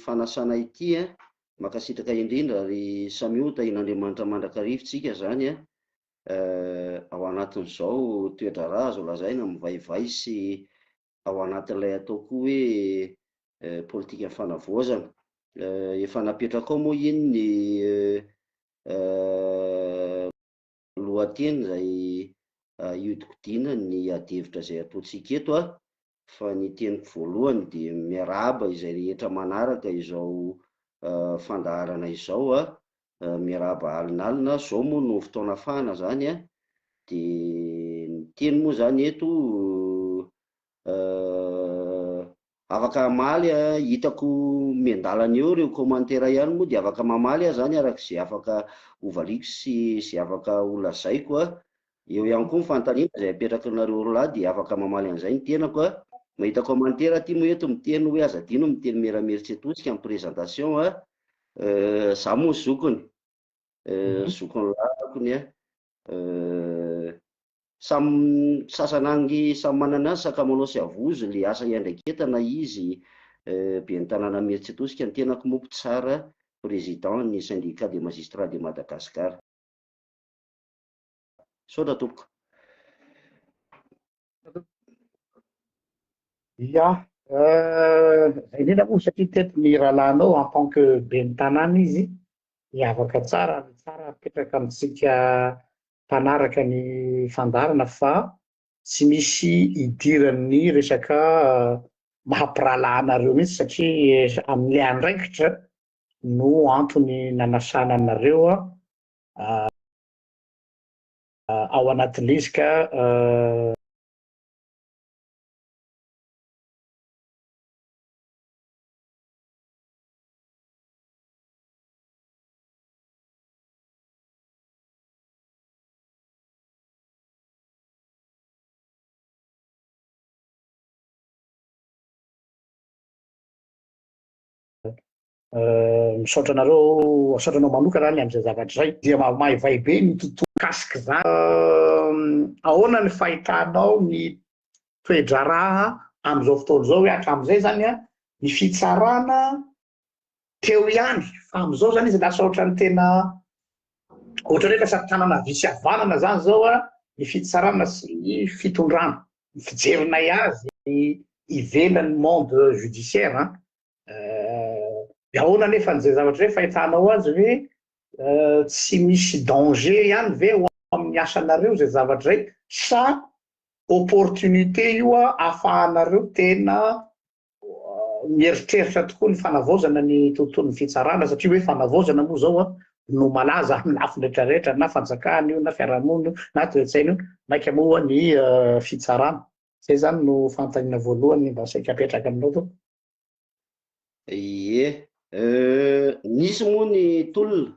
fanasana ity a. Mankasitraka indrindra ary samia ho tahian'Andriamanitra mandrakariva tsika zany a. Ao anatin'izao toe-draharaha azo lazaina mivaivay sy ao anatin'ilay atao koa hoe politikan'ny fanavaozana. Efa napetrakao moa iny ny lohateny izay hiodikodinany ny adihevitra izay ataontsika eto a, fa ny teniko voalohany dia miarahaba izay rehetra manaraka izao fandaharana izao a, miarahaba alinalina, izao moa no fotoana afahana izany a, dia ny teny moa izany eto Afaka hamaly a, hitako miandalana eo ireo commentaire ihany moa dia afaka mamaly aho zany araka izay afaka hovaliako sy izay afaka holazaiko a, eo ihany koa ny fanontaniana izay apetrakinareo roalahy dia afaka mamaly an'izay ny tenako a, mahita commentaire aty moa eto miteny hoe aza adino miteny Merameritsetosika amin'ny présentation a, za moa zokiny, zokiny lahakony a, Samy sasanangy samy manana azy sakamalao sy avozo le asa iandraiketana izy ben'ny tanàna Imerintsiatosika ny tenako moa mpitsara président ny syndicat des magistrats de Madagascar. Misaotra tompoko. Ya, zay indrindra moa satria teto ny rahalahinao en tant que ben'ny tanàna izy hiavaka tsara ary tsara apetraka amintsika mpanaraka ny fandaharana fa tsy misy idiran'ny resaka maha mpirahalahy anareo mihitsy satria amin'ilay andraikitra no antony nanasana anareo ao anatin'ilay izy ka Misaotra anareo, misaotra anao manokana any amin'izay zavatra izay. Dia maivay be ny tontolo mikasika izany. Ahoana ny fahitanao ny toe-draharaha amin'izao fotoana izao hoe hatramin'izay izany ny fitsarana teo ihany fa amin'izao zany izy lasa ohatran'ny tena ohatran'ny hoe lasa tanana havia sy havanana zany zao a ny fitsarana sy ny fitondrana, ny fijerinay azy ivelan'ny monde judiciaire an, de ahoana anefa an'izay zavatra izay fahitanao azy ve tsy misy danger ihany ve ho amin'ny asanareo izay zavatra izay sa opportunité io a ahafahanareo tena mieritreritra tokoa ny fanavaozana ny tontolon'ny fitsarana satria hoe fanavaozana moa izao no malaza amin'ny lafiny rehetra rehetra na fanjakana io na fiarahamonina io na toe-tsaina io maika moa ny fitsarana. Izay izany no fanontaniana voalohany mba saika apetraka aminao tompoko. Ie, nisy moa ny tolona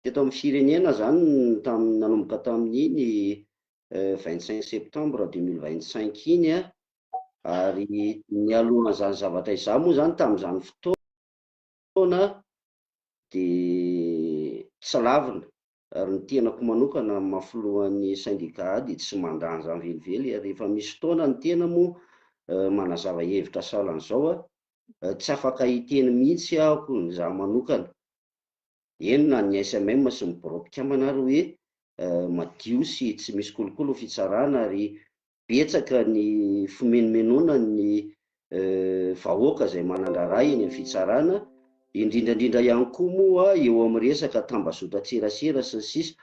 teto amin'ny firenena izany tamin'ny nanomboka tamin'iny 25 septembre 2025 iny ary nialohan'izany zavatra izany moa izany tamin'izany fotoana dia tsy lavina ary ny tenako manokana amin'ny maha filohan'ny syndicat ahy dia tsy mandà an'izany velively ary rehefa misy fotoana ny tena moa manazava hevitra sahalan'izao tsy afaka hiteny mihitsy aho ny izaho manokana eny na ny SMM sy ny birao mpikambana ary hoe madio sy tsy misy kolikoly ny fitsarana ary betsaka ny fimenomenonan'ny vahoaka izay manan-draharaha eny amin'ny fitsarana, indrindra indrindra ihany koa moa eo amin'ny resaka tambazotran-tserasera sy ny sisa.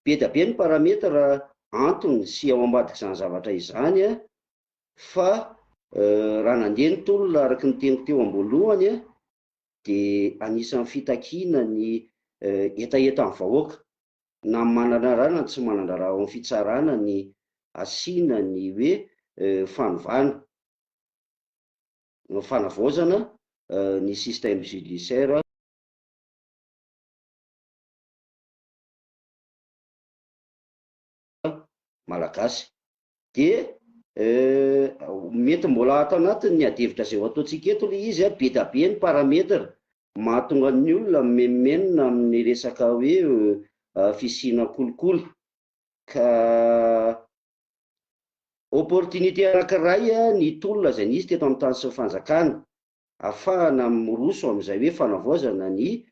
Be dia be ny paramètre antony sy ao ambadik'izany zavatra izany fa raha nandeha ny tolona araka ny teniko teo am-boalohany dia anisan'ny fitakiana ny hetahetan'ny vahoaka na manan-draharaha na tsy manan-draharaha ao amin'ny fitsarana ny asiana ny hoe fanovana, fanavaozana ny système judiciaire malagasy. Dia mety mbola ato anatin'ny adihevitra izay ho ataontsika eto ilay izy, be dia be ny paramètre mahatonga ny olona mimenomenona amin'ny resaka hoe fisiana kolikoly ka opportunité anankiray ny tolona izay nisy teto amin'ny tany sy ny fanjakana. ahafahana miroso amin'izay hoe fanavaozana ny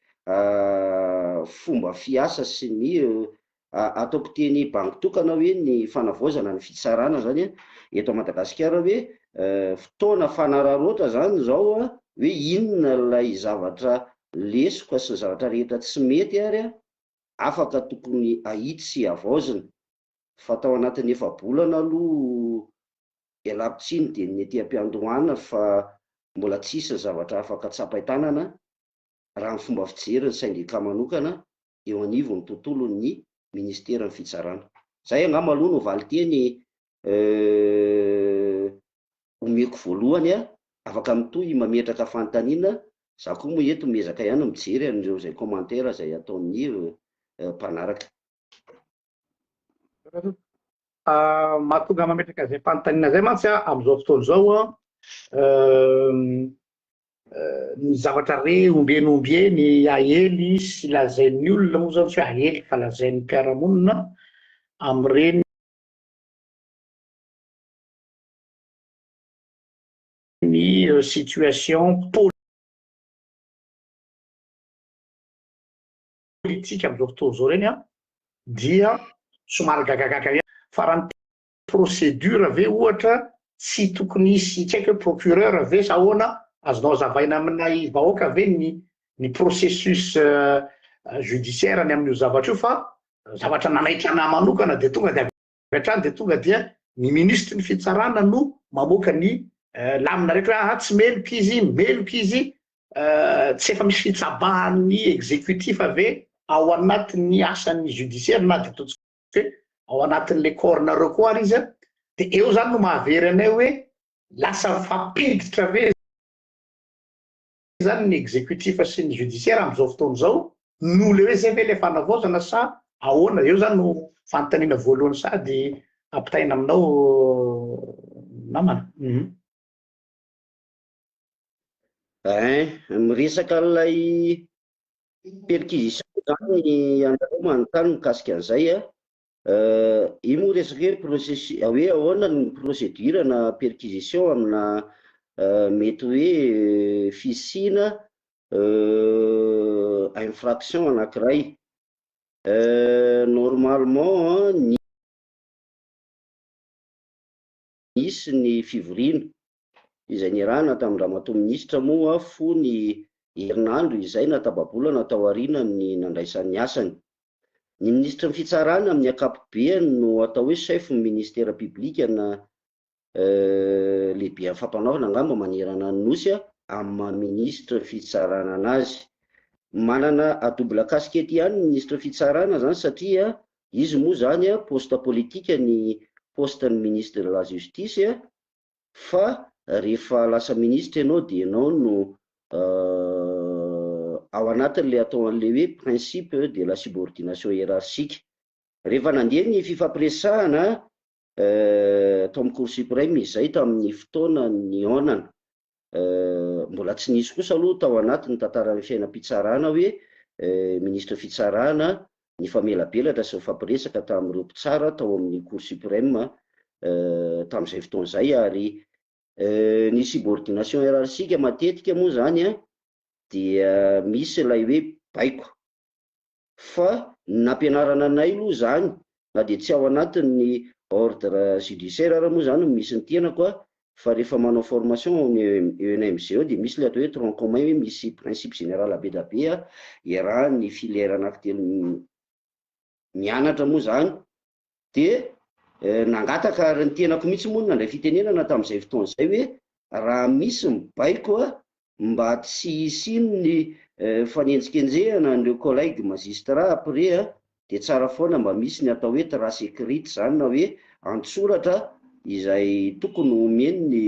fomba fiasa sy ny ataoko teny bango tokana hoe ny fanavaozana ny fitsarana zany eto Madagasikara hoe fotoana fanararaotra zany izao hoe inona ilay zavatra lesoka sy ny zavatra rehetra tsy mety ary afaka tokony ahitsy sy havaozina fa tao anatin'ny efa-bolana aloha ialako tsiny dia ny ety am-piandohana fa mbola tsisy ny zavatra afaka tsapain-tanana raha ny fomba fijery ny sendika manokana eo anivon'ny tontolon'ny ministeran'ny fitsarana. Izay angamba aloha no valin-teny omeko voalohany a, afaka mitohy mametraka fanontaniana, za koa moa eto miezaka ihany mijery an'ireo izay commentaire izay ataon'ny mpanaraka. Mahatonga mametraka izay fanontaniana izay mantsy aho amin'izao fotoana izao an, ny zavatra re ombieny ombieny aely sy lazain'ny olona moa zany tsy hoe aely fa lazain'ny mpiara-monina amin'ireny situation politika amin'izao fotoana izao ireny an, dia somary gagagaga ihany fa raha ny procédure ve ohatra tsy tokony hisy tsy haiko hoe procureur ve sa ahoana, azonao azavaina aminay vahoaka ve ny ny processus judiciaire ny amin'io zavatra io fa zavatra nanaitra anah manokana dia tonga dia avy hatrany dia tonga dia ny minisitry ny fitsarana no mamoaka ny lamina rehetra hoe aha tsy meloka izy, meloka izy, tsy efa misy fitsabahan'ny executif ve ao anatin'ny asan'ny judiciaire na dia ataontsika hoe ao anatin'le corps nareo koa ary izy an, dia eo zany no mahavery anay hoe lasa mifampiditra ve zany ny executif sy ny judiciaire amin'izao fotoana izao noho le hoe zay ve le fanavaozana sa ahoana, eo zany no fanontaniana voalohany sady ampitaina aminao namana. Ein, miresaka an'ilay perquisition zany ianareo manontany mikasika an'izay an, io moa resaka hoe processus, hoe ahoana ny procédure na perquisition amina mety hoe fisiana infraction anankiray. Normalement nisy ny fivoriana izay niarahana tamin-dRamatoa Minisitra moa fony herinandro izay na tapa-bolana taorian'ny nandraisany ny asany. Ny Minisitry ny Fitsarana amin'ny ankapobeany no atao hoe chef ny Ministera Public na lehiben'ny fampanoavana angamba manerana ny Nosy amin'ny maha Minisitry ny Fitsarana anazy. Manana à double casquette ihany ny Minisitry ny Fitsarana izany satria izy moa izany poste politique ny poste ny Ministre de la Justice fa rehefa lasa ministra ianao dia ianao no ao anatin'ilay atao an'ilay hoe principe de la subordination hiérarchique. Rehefa nandeha ny fifampiresahana tao amin'ny cour suprême izay tamin'ny fotoana nihaonana, mbola tsy nisy kosa aloha tao anatin'ny tantaran'ny fiainam-pitsarana hoe minisitry ny fitsarana nifamelabelatra sy nifampiresaka tamin'ireo mpitsara tao amin'ny cour suprême tamin'izay fotoana izay ary ny subordination hiérarchique matetika moa izany dia misy ilay hoe baiko Fa ny nampianarana anay aloha izany, na dia tsy ao anatin'ny ordre judiciaire ara moa izany no misy ny tenako a, fa rehefa manao formation ao amin'ny ENMG ao dia misy ilay atao hoe tronc commun hoe misy principe général be dia be iarahan'ny filière anankitelo mianatra moa izany, dia nangataka ary ny tenako mihitsy moa no nandray fitenenana tamin'izay fotoana izay hoe raha misy mibaiko mba tsy hisian'ny fanenjikenjehana an'ireo collègues magistrats après dia tsara foana mba misy ny atao hoe trace écrite izany na hoe an-tsoratra izay tokony homen'ny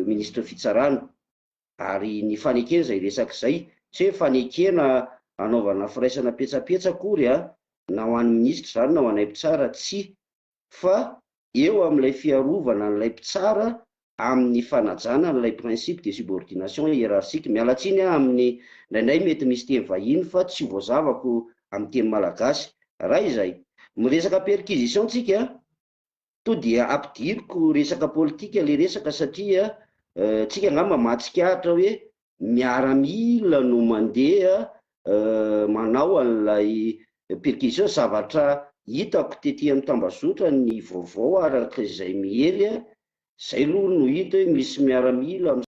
minisitry ny fitsarana ary ny fanekena izay resaka izay, tsy hoe fanekena hanaovana firaisana petsapetsa akory na ho an'ny minisitra izany na ho anay mpitsara, tsia, fa eo amin'ilay fiarovana an'ilay mpitsara amin'ny fanajana an'ilay principe de subordination hiérarchique. Miala tsiny aho amin'ny indraindray mety misy teny vahiny fa tsy voazavako amin'ny teny malagasy. Raha izay. Miresaka perquisition tsika, to dia ampidiriko resaka politika le resaka satria Tsika angamba mahatsikaritra hoe miaramila no mandeha manao an'ilay perquisition, zavatra hitako tety amin'ny tambazotra ny vaovao araka izay miely, izay aloha no hita hoe misy miaramila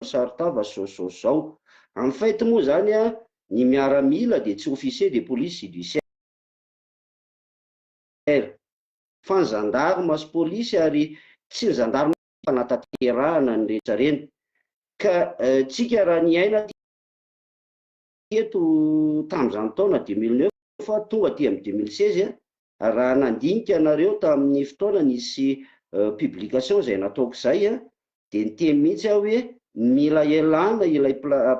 misaron-tava sy zao sy zao sy zao. En fait moa izany ny miaramila dia tsy officier de police judiciaire fa ny zandarma sy polisy ary tsy ny zandarma fanatanterahana ny rehetra ireny. Ka tsika raha niaina teto tamin'izany taona 2009 tonga aty amin'ny 2016, raha nandinika anareo tamin'ny fotoana nisy publication izay nataoko izay, dia niteny mihitsy aho hoe mila ialana ilay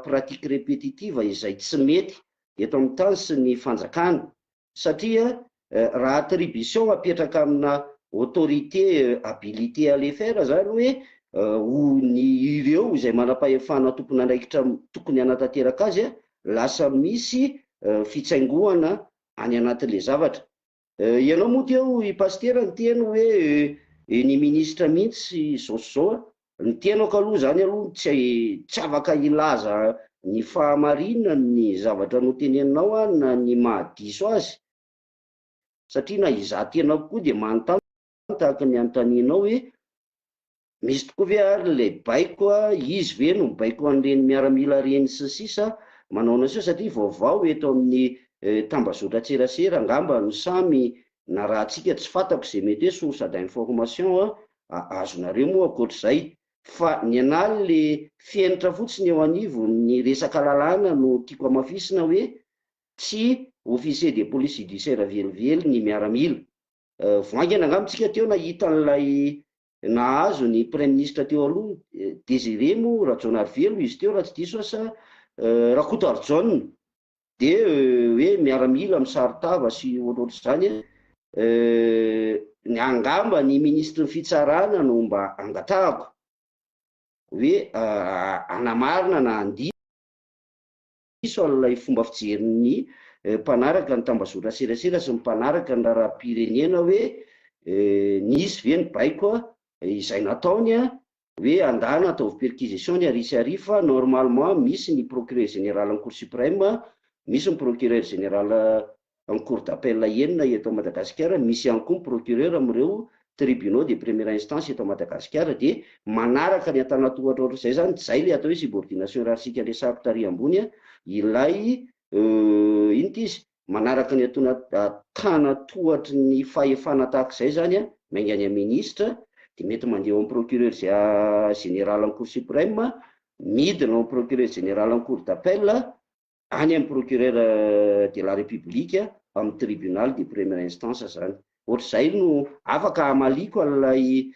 pratique répétitive izay tsy mety eto amin'ny tany sy ny fanjakana, satria raha attribution apetraka amina autorité habilité à le faire zany hoe ho ny ireo izay manam-pahefana tompon'andraikitra tokony hanatanteraka azy, lasa misy fitsaingohana any anatin'le zavatra. Ianao moa teo i Pasitera niteny hoe ny ministra mihitsy zao sy zao, ny tenako aloha zany aloha tsy afaka hilaza ny fahamarinany zavatra noteneninao aho na ny mahadiso azy, satria na izaho tenako koa dia manontany tahaka ny anontanianao hoe misy tokoa ve ary ilay baiko, izy ve no mibaiko an'ireny miaramila ireny sy ny sisa manao an'izao, satria vaovao eto amin'ny tambazotran-tserasera angamba no samy narahantsika, tsy fantako izay mety hoe source d'information azonareo moa ankoatr'izay, fa ny an'ahy le fenitra fotsiny eo anivon'ny resaka lalàna no tiako hamafisina hoe tsy officier de police judiciaire velively ny miaramila. Vao haingana angamba tsika teo nahita an'ilay nahazo ny praiminisitra teo aloha, Désiré moa Rajaonarivelo izy teo raha tsy diso aho sa Rakotoarijaona, dia hoe miaramila misaron-tava sy ohatrohatr'izany, ny angamba ny minisitry ny fitsarana no mba angatahako hoe hanamarina na handiso an'ilay fomba fijerin'ny mpanaraka ny tambazotra serasera sy ny mpanaraka ny raharaham-pirenena hoe nisy ve ny baiko izay nataony hoe andana ataovy perquisition ny ary sy ary, fa normalement misy ny procureur général en cour suprême, misy ny procureur général en cour d'appel enina eto Madagasikara, misy ihany koa ny procureur amin'ireo tribunaux de première instance eto Madagasikara, dia manaraka ny antanantohatra ohatr'izay zany, zay le atao hoe subordination hiérarchique resahako tary ambony, ilay ino ty izy, manaraka ny antanantohatry ny fahefana tahaka izay zany, miainga any amin'ny ministre, dia mety mandeha ao amin'ny procureur général en cour suprême, midina ao amin'ny procureur général en cour d'appel, any amin'ny procureur de la république amin'ny tribunal de première instance zany. Ohatr'izay no afaka hamaliko an'ilay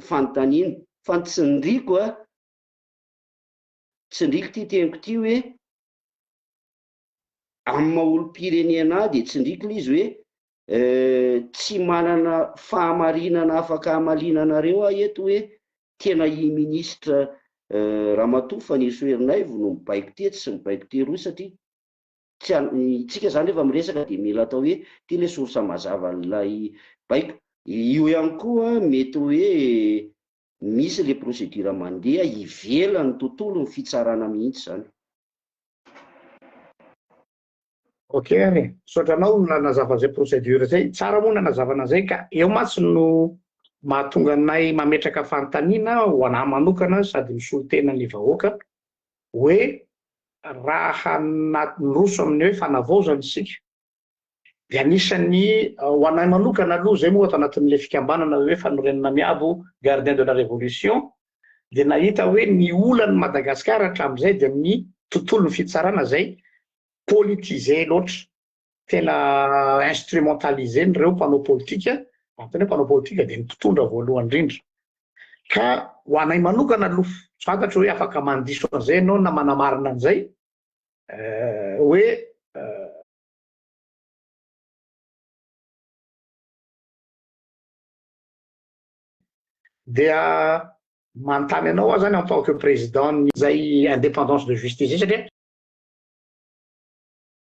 fanontaniana, fa ny tsindriko a, tsindriko ty teniko ty hoe amin'ny maha olom-pirenena ahy dia tsindriko ilay izy hoe tsy manana fahamarinana afaka hamaliana anareo aho eto hoe tena i ministra Ramatoa Fanirisoa Ernaivo no mibaiko tetsy sy mibaiko teroa, satria tsy isika zany rehefa miresaka dia mila atao hoe ty ilay source mazava an'ilay baiko. Io ihany koa mety hoe misy ilay procédure mandeha ivelan'ny tontolon'ny fitsarana mihitsy zany. Ok ary e, misaotra anao nanazava an'izay procédure izay, tsara moa nanazavana an'izay ka eo mantsy no mahatonga anay mametraka fanontaniana ho anah manokana sady misolo tena ny vahoaka hoe raha niroso amin'ny hoe fanavaozana isika dia anisan'ny ho anay manokana aloha izay moa ato anatin'ilay fikambanana hoe fanorenana miabo gardien de la révolution dia nahita hoe ny olan'i Madagasikara hatramin'izay dia ny tontolon'ny fitsarana izay politisé loatra, tena instrumentaliser-n'ireo mpanao politika, raha tena hoe mpanao politika dia ny mpitondra voalohany indrindra. Ka ho anay manokana aloha, tsy fantatro hoe afaka mandiso an'izay ianao na manamarina an'izay, hoe dia manontany anao aho zany en tant que président ny zay indépendance de justice zay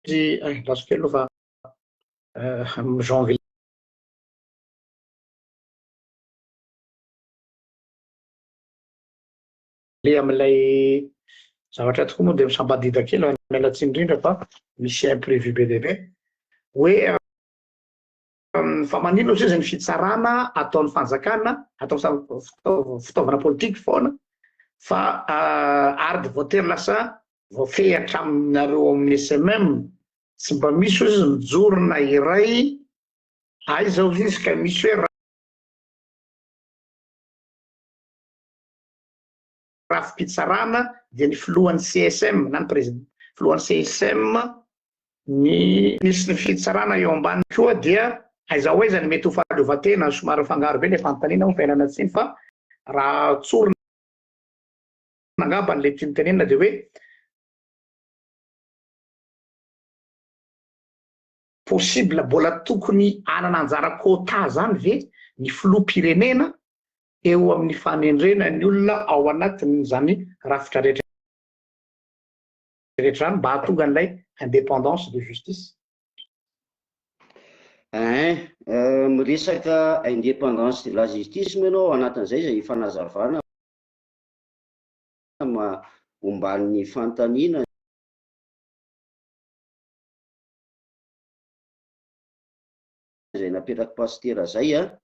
satria lasa kely aloha fa mi-jongle. Amin'ilay zavatra tokoa moa dia misambadida kely fa miala tsiny indrindra fa misy imprévu be dia be hoe fa maninona ozy izy ny fitsarana ataon'ny fanjakana atao fitaovana politika foana fa ary dia voatery lasa voafehy hatraminareo ao amin'ny SMM tsy mba misy ozy izy mijoro na iray aiza ozy izy ka misy hoe rafi-pitsarana dia ny filohan'ny CSM na ny président filohan'ny CSM ny misy ny fitsarana eo ambany koa dia aiza ho aiza ny mety ho fahaleovantena somary mifangaro be le fanontaniana moa fa ialana tsiny fa raha tsorina angamba le tiany tenenina dia hoe possible mbola tokony hanana anjara quota zany ve ny filoham-pirenena eo amin'ny fanendrena ny olona ao anatin'izany rafitra rehetra rehetra izany mba hahatonga an'ilay indépendance de justice? Ein, miresaka indépendance de la justice moa ianao ao anatin'izay izay fanazavana momban'ny fanontaniana izay napetrak'i Pasitera izay an.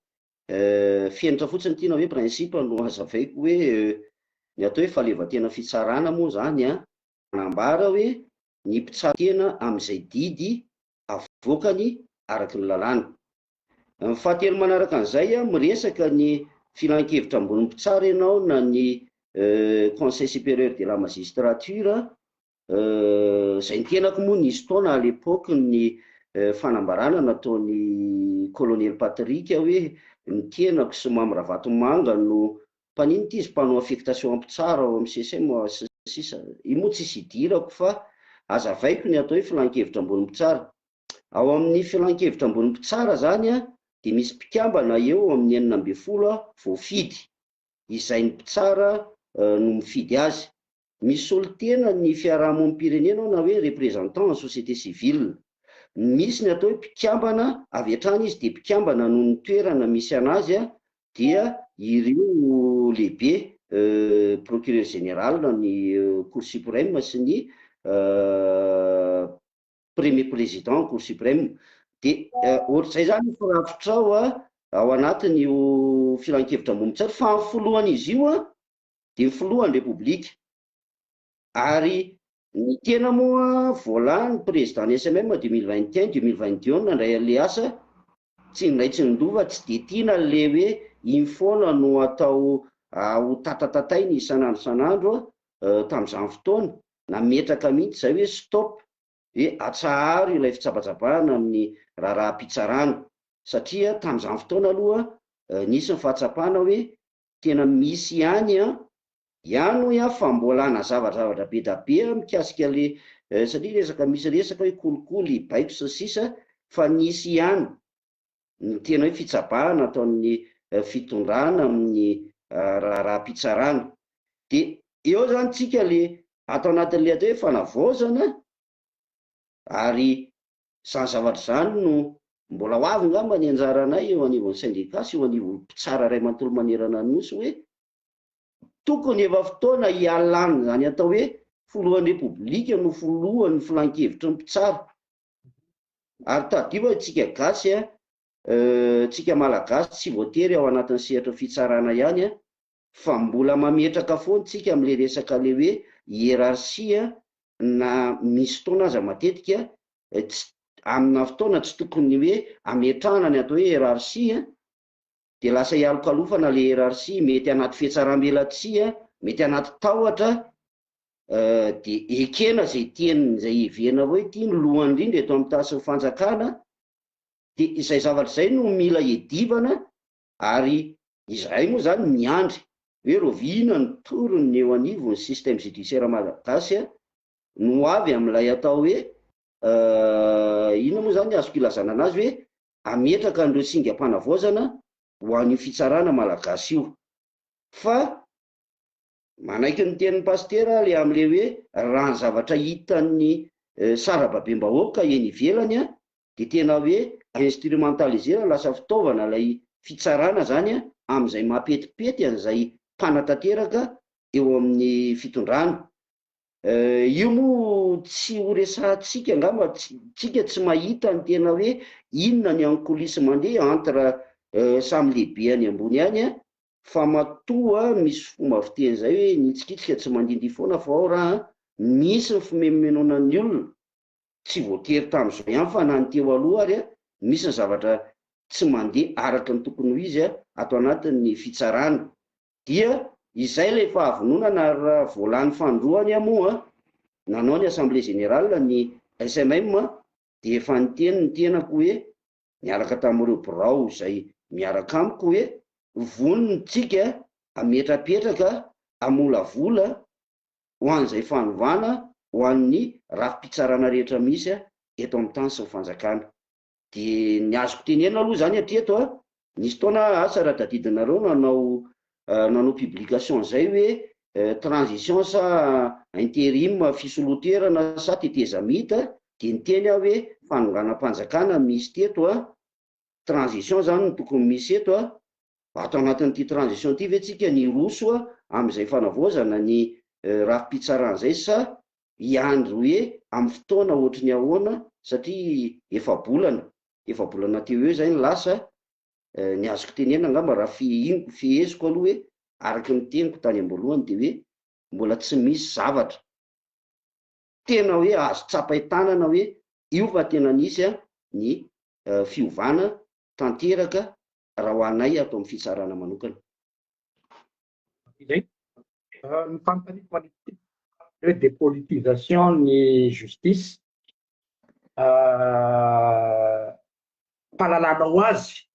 Fenitra fotsiny ity na hoe principe no hazavaiko hoe ny atao hoe fahaleovantena fitsarana moa izany an, manambara hoe ny mpitsara tena amin'izay didy avoakany araka ny lalàna. Ny fahatelo manaraka an'izay an, miresaka ny filankevitra ambonin'ny mpitsara ianao na ny conseil supérieur de la magistrature Izay ny tenako moa nisy taona à l'époque ny fanambarana nataon'i Colonel Patrick hoe ny tenako sy Mamy Ravatomanga no mpaninona ity izy mpanao affectation mpitsara ao amin'ny CSM sy ny sisa. Io moa tsisy idirako fa azavaiko ny atao hoe filankevitra ambony mpitsara. Ao amin'ny filankevitra ambony mpitsara zany dia misy mpikambana eo amin'ny 16 voafidy, izay ny mpitsara no mifidy azy. Misolo tena ny fiarahamonim-pirenena ao na hoe représentant en société civile. Misy ny atao hoe mpikambana, avy hatrany izy dia mpikambana noho ny toerana misy anazy dia ireo lehibe procureur général ny cour suprême sy ny premier président cour suprême. Dia ohatr'izay izany ny firafitra ao ao anatin'io filankevitra ambony mpitsara fa ny filohan'izy io dia ny filohan'ny Repoblika. Ary ny tena moa voalany président ny SMM 2021, 2022 nandray an'ilay asa, tsy ny ray tsy ny lova, tsy dia tiana ilay hoe iny foana no atao ho tatatataina isan'andro isan'andro tamin'izany fotoana, nametraka mihitsy izay hoe stop, hoe atsaharo ilay fitsabatsabahana amin'ny raharaham-pitsarana, satria tamin'izany fotoana aloha nisy ny fahatsapana hoe Tena misy ihany an! Ihany hoy aho fa mbola hanazava zavatra be da be aho mikasika le satria resaka misy resaka hoe kolikoly, baiko sy ny sisa fa nisy ihany ny tena hoe fitsabahana ataon'ny fitondrana amin'ny raharaham-pitsarana. De eo zany tsika le ato anatin'le atao hoe fanavaozana ary Izany zavatra izany no mbola ho avy angamba ny anjaranay eo anivon'ny sendikà sy eo anivon'ny mpitsara iray manontolo manerana ny Nosy hoe tokony efa fotoana hialan'izany atao hoe filohan'ny Repoblika no filohan'ny filankevitry ny mpitsara. Ary tadidio fa isika gasy, tsika Malagasy tsy voatery ao anatin'ny sehatry ny fitsarana ihany fa mbola mametraka foana tsika amin'ilay resaka ilay hoe hiérarchie na misy fotoana aza matetika tsy amina fotoana tsy tokony hoe ametrahana ny atao hoe hiérarchie dia lasa ialokalofana ilay hiérarchie, mety anaty fihatsaram-belatsihy, mety anaty tahotra dia ekena izay tiany izay heverina hoe ity no lohany indrindra eto amin'ny tasin'ny fanjakana dia izay zavatra izay no mila iadivana Ary izahay moa izany miandry hoe rahoviana ny tour-ny eo anivon'ny système judiciaire malagasy no ho avy amin'ilay atao hoe inona moa izany ny azoko ilazana an'azy hoe hametraka an'ireo singam-panavaozana ho an'io fitsarana malagasy io. Fa manaiky ny tenin'ny pasitera aho le amin'ilay hoe raha ny zavatra hitan'ny sarababem-bahoaka eny ivelany dia tena hoe instrumentaliser lasa fitaovana ilay fitsarana zany amin'izay mampetipety an'izay mpanatanteraka. eo amin'ny fitondrana. Io moa tsy ho resahantsika angamba, tsika tsy mahita ny tena hoe inona ny en coulisse mandeha entre samy lehibe any ambony any, fa matoa misy fomba fiteny zay hoe ny hitsikitsika tsy mandindia foana fa ao raha misy ny fimenomenonan'ny olona, tsy voatery tamin'izao ihany fa na ny teo aloha ary misy ny zavatra tsy mandeha araka ny tokony ho izy ato anatin'ny fitsarana. Dia izay ilay fahavononana ary raha vao lany fanindroany aho moa nanao ny assemblée générale ny SMM dia efa niteny ny tenako hoe niaraka tamin'ireo birao izay miaraka amiko hoe vonona isika hametrapetraka hamolavola ho an'izay fanovana ho an'ny rafi-pitsarana rehetra misy eto amin'ny tany sy ny fanjakana. Dia ny azoko tenenina aloha izany hatreto a, nisy fotoana asa raha tadidinareo nanao nanao publication izay hoe transition sa interim, fisoloan-toerana sa tetezamita, dia niteny aho hoe fanonganam-panjakana misy teto a, transition izany no tokony misy eto a, ato anatin'ity transition ity ve tsika niroso amin'izay fanavaozana ny rafi-pitsarana izay sa hiandry hoe amin'ny fotoana ohatry ny ahoana satria efa-bolana, efa-bolana teo eo izay no lasa, ny azoko tenenina angamba raha fehiko, feheziko aloha hoe araka ny teniko tany am-boalohany dia hoe mbola tsy misy zavatra tena hoe azo tsapain-tanana hoe io fa tena nisy ny fiovana tanteraka raha ho anay ato amin'ny fitsarana manokana. Izay. Ny fanontaniako manitikitika hoe dépolitisation ny justice, fahalalanao azy,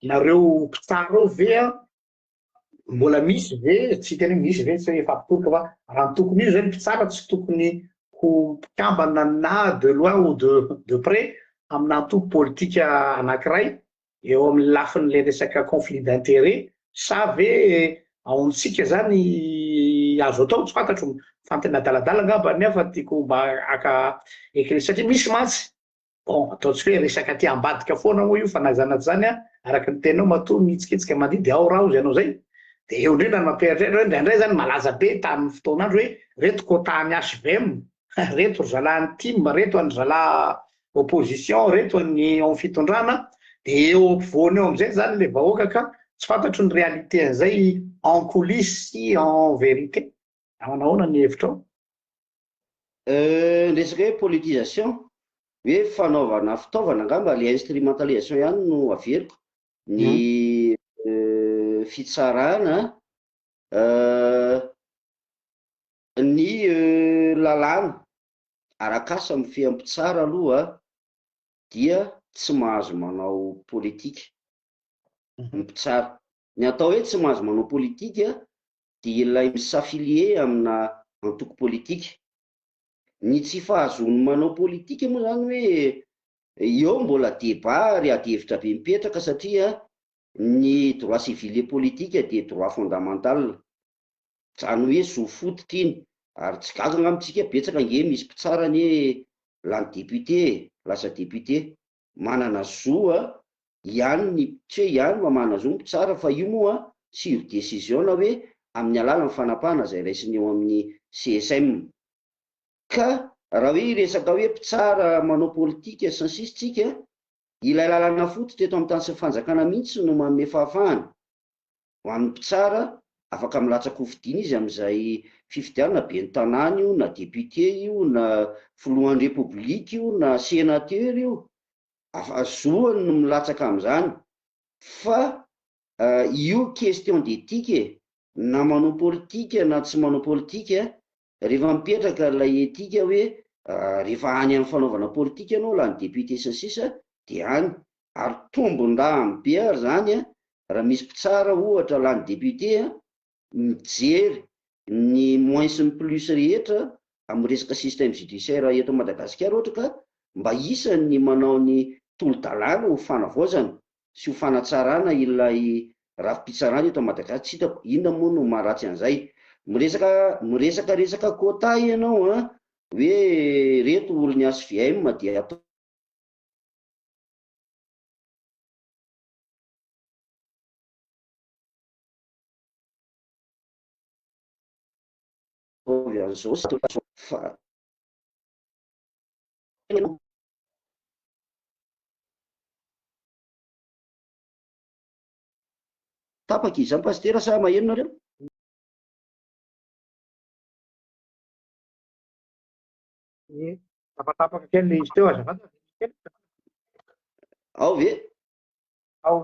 nareo mpitsara ao ve an, mbola misy ve, tsy hiteny hoe misy ve, tsy hoe efa mpitoroka fa raha ny tokony ho izy ve ny mpitsara tsy tokony ho mpikambana na de loin ou de de près amina antoko politika anankiray eo amin'ny lafin'ilay resaka conflit d'intérêt sa ve ao amintsika zany azo atao? Tsy fantatro, fantany adaladala angamba ny ahy fa tiako mba haka éclairci satria misy mantsy, bon ataontsika hoe resaka aty ambadika foana moa io fa na izany na tsy izany an, araka ny teninao matoa mihetsiketsika mandihy dia ao raha hozy ianao zay, dia eo indrindra no mampieritreritra hoe indraindray zany malaza be tamin'ny fotoan'andro hoe reto quota an'ny HVM, reto ry zalahy an'ny tim, reto an'ny zalahy opposition reto ny ao fitondrana de eo ampovoany eo amizay zany le vahoaka ka tsy fantatro ny réalité an'izay en coulisse sy en vérité. Manahoana ny hevitrao? Ny resaka hoe politisation, hoe fanaovana fitaovana angamba, le instrumentalisation ihany no averiko, ny fitsarana, ny lalàna arak'asa mifehy mpitsara aloha dia tsy mahazo manao politika ny mpitsara. Ny atao hoe tsy mahazo manao politika dia ilay mi-s'affilier amina antoko politika. Ny tsy fahazoany manao politika moa zany hoe eo mbola débat ary adihevitra be mipetraka satria ny droit civil et politique dia droit fondamental. Zany hoe zo fototra iny, ary tsy gaga angamba tsika, betsaka ange misy mpitsara anie lany député e, lasa député, manana zo ihany ny, tsy hoe ihany fa manana zo ny mpitsara fa io moa sur décision na hoe amin'ny alalan'ny fanapahana izay raisiny eo amin'ny CSM. Ka raha hoe hiresaka hoe mpitsara manao politika sy ny sisa tsika, ilay lalàna fototra eto amin'ny tany sy ny fanjakana mihitsy no manome fahafahana Ho an'ny mpitsara, afaka milatsa-kofidina izy amin'izay fifidianana ben'ny tanàna io na député io na filohan'ny repoblika io na sénateur io, afa zoany ny milatsaka amin'izany fa io question d'éthique e, na manao politika na tsy manao politika, rehefa mipetraka ilay éthique hoe rehefa any amin'ny fanaovana politika ianao lany député sy ny sisa dia any, ary tombon-dahiny be ary zany an, raha misy mpitsara ohatra lany député an, mijery ny moins sy ny plus rehetra amin'ny resaka système judiciaire eto Madagasikara ohatra ka mba isan'ny manao ny tolo-dalàna ho fanavaozana sy ho fanatsarana ilay rafi-pitsarana eto Madagasikara, tsy hitako inona moa no maharatsy an'izay. Miresaka miresaka resaka quota ianao an, hoe reto olon'ny HVM dia atao. Ataovy an'izao sy ataovy an'izao fa Tapaka izany Pasitera sa maheno nareo? Ie, tapatapaka kely le izy teo azafady. Ao ve? Ao.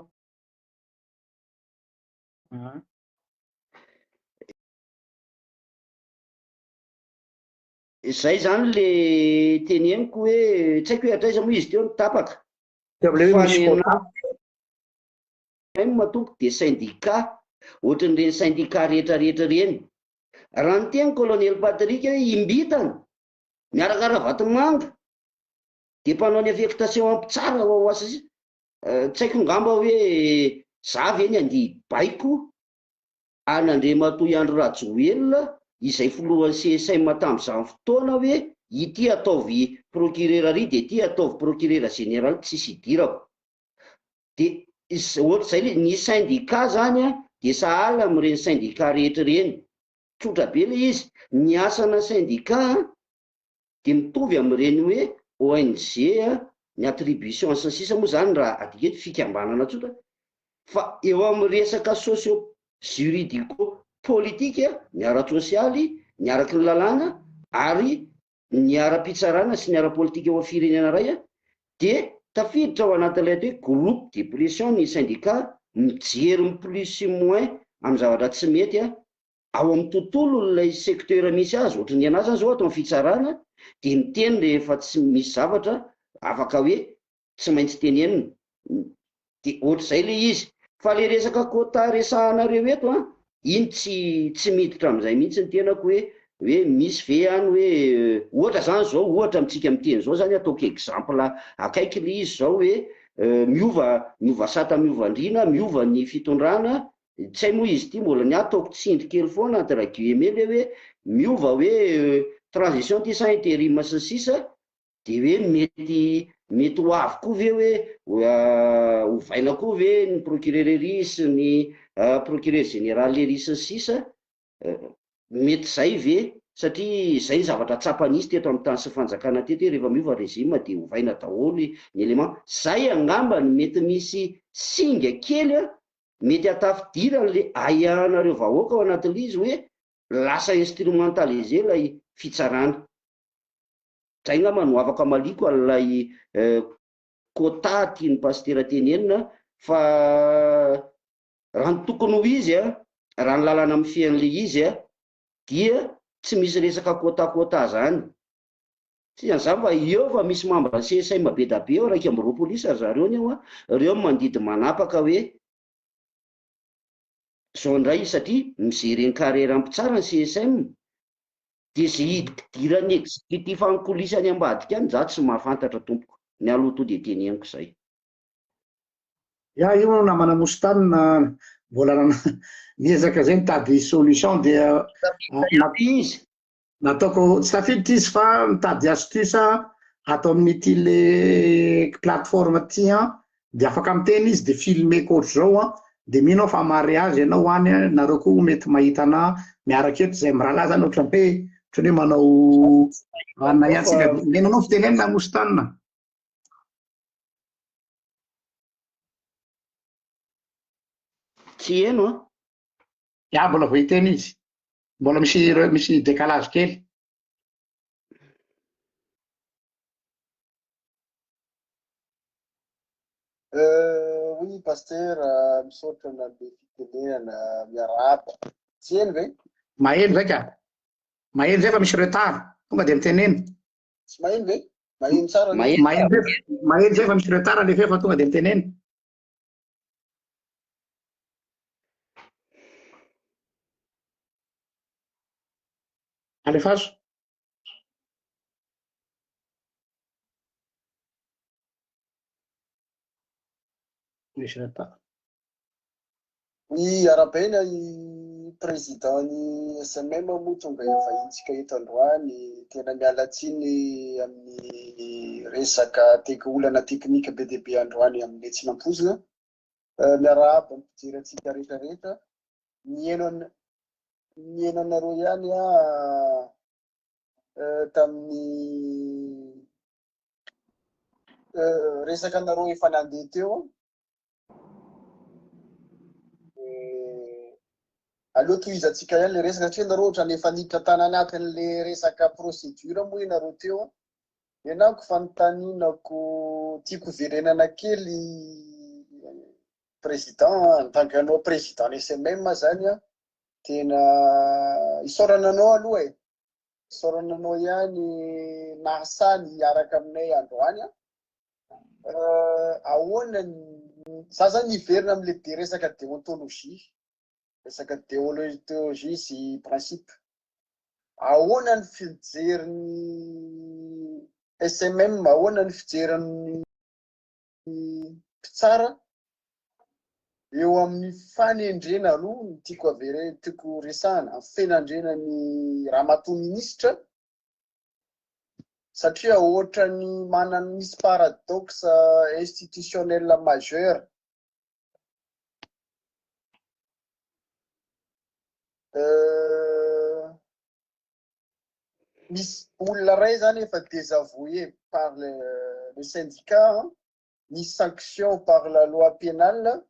Izay zany le teneniko hoe tsy haiko hoe hatraiza moa izy teo no tapaka. Teo am'le hoe Fa misy ny quota. anahy matoky dia syndicat, ohatran'ireny syndicat rehetrarehetra ireny. Raha niteny Colonel Patrick hoe imbitana miaraka Ravatomanga dia mpanao ny affectation mpitsara ao asa sisa, tsy haiko ngamba hoe za ve ny andeha hibaiko an'Andriamatoa Andry Rajoelina izay filohan'ny CSM tamin'izany fotoana hoe ity ataovy procureur ary dia ity ataovy procureur général tsisy idirako. Dia ohatr'izay le, ny syndicat zany an dia sahala amin'ireny syndicat rehetra ireny, tsotra be le izy, ny asana syndicat an dia mitovy amin'ireny hoe ONG ny attribution sy ny sisa moa izany raha adika eto fikambanana tsotra fa eo amin'ny resaka socio juridico politique ny ara-tsosialy, ny araky ny lalàna ary ny ara-pitsarana sy ny ara-politika eo amin'ny firenena iray dia tafiditra ao anatin'ilay atao hoe groupe de pression ny syndicat mijery ny plus sy moins amin'ny zavatra tsy mety ao amin'ny tontolon'ilay secteur misy azy, ohatry ny anah zany zao ato amin'ny fitsarana dia miteny rehefa tsy misy zavatra afaka hoe tsy maintsy tenenina, dia ohatr'izay ilay izy. Fa ilay resaka quota resahanareo eto an, iny tsy tsy miditra amin'izay mihitsy ny tenako hoe hoe misy ve any hoe ohatra zany zao, ohatra amintsika miteny izao zany ataoko exemple akaiky ilay izy zao hoe miova miova sata miova andriana, miova ny fitondrana, Tsy hay moa izy ity mbola ny ahy ataoko tsindry kely foana entre guillemets le hoe miova hoe transition ity sa interim sy ny sisa de hoe mety mety ho avy koa ve hoe ovaina koa ve ny procureur ery sy ny procureur général ery sy ny sisa mety zay ve satria zay ny zavatra tsapa nisy teto amin'ny tany sy fanjakana teto hoe rehefa miova régime de ovaina daholo ny élément zay angamba no mety misy singa kely an Mety hatafidirany le ahiahinareo vahoaka ao anatin'ilay izy hoe lasa instrumentaliser ilay fitsarana. Zay ngamba no afaka amaliako an'ilay quota tian'i Pasitera tenenina fa raha ny tokony ho izy an, raha ny lalana mifehy an'ilay izy an, dia tsy misy resaka quota quota zany. Tsy an'izany fa eo fa misy membre CSM be da be eo, 21 isa ry zareo ny eo an, reo no mandidy manapaka hoe zao indray satria mi-gerer ny carrière mpitsara ny CSM, dia ze hidikidiran'ny executif en coulisse any ambadika any za tsy mahafantatra tompoko, ny aloha to dia teneniko zay. Ya io namana Moustane mbola niezaka zay nitady solution dia izy. Nataoko tsy tafiditra izy fa mitady astuce ato amin'ity le plateforme ty an, de afaka miteny izy de filmeko ohatr'izao an, de mino aho fa mariage ianao any an, nareo koa mety mahita anah miaraka eto zay mirahalahy zany ohatran'ny hoe ohatran'ny hoe manao anona ihany tsika, mino anao fitenenana Moustane. Tsy heno an. Ya mbola vao hiteny izy. Mbola misy misy décalage kely. Euh, oui, pasteur, euh, misaotra nanome fitenenana, miarahaba. Tsy heno ve? Maheno zay ka. Maheno zay fa misy retard. Tonga dia mitenena. Tsy maheno ve? Maheno tsara. Maheno zay, maheno zay fa misy retard alefa fa tonga dia mitenena. Alefaso. Misy retard. Ny arabaina i président ny SMM moa tonga vahintsika eto androany, tena miala tsiny amin'ny resaka tek olana teknika be dia be androany amin'ny tsy nampoizina. Miarahaba ny mpijery antsika rehetra rehetra. Nihaino an. Nihaino anareo ihany aho tamin'ny resaka anareo efa nandeha teo. Aleo tohizantsika ihany le resaka satria nareo ohatrany efa niditra tany anatin'le resaka procédure moa ianareo teo. Ny anako fanontanianako tiako hiverenana kely président en tant que anao président ny SMM zany an, tena isaorana anao aloha e, isaorana anao ihany nahasahy ny hiaraka aminay androany an. Ahoana ny, za zany hiverina amle de resaka déontologie, resaka déontologie sy principe. Ahoana ny fijerin'ny SMM, ahoana ny fijerin'ny mpitsara eo amin'ny fanendrena aloha no tiako avere, tiako resahana, amin'ny fenandrena ny ramatoa minisitra satria ohatran'ny manana misy paradoxe institutionnel majeur. Misy olona iray zany efa désavoué par le, le syndicat, misy sanction par la loi pénale,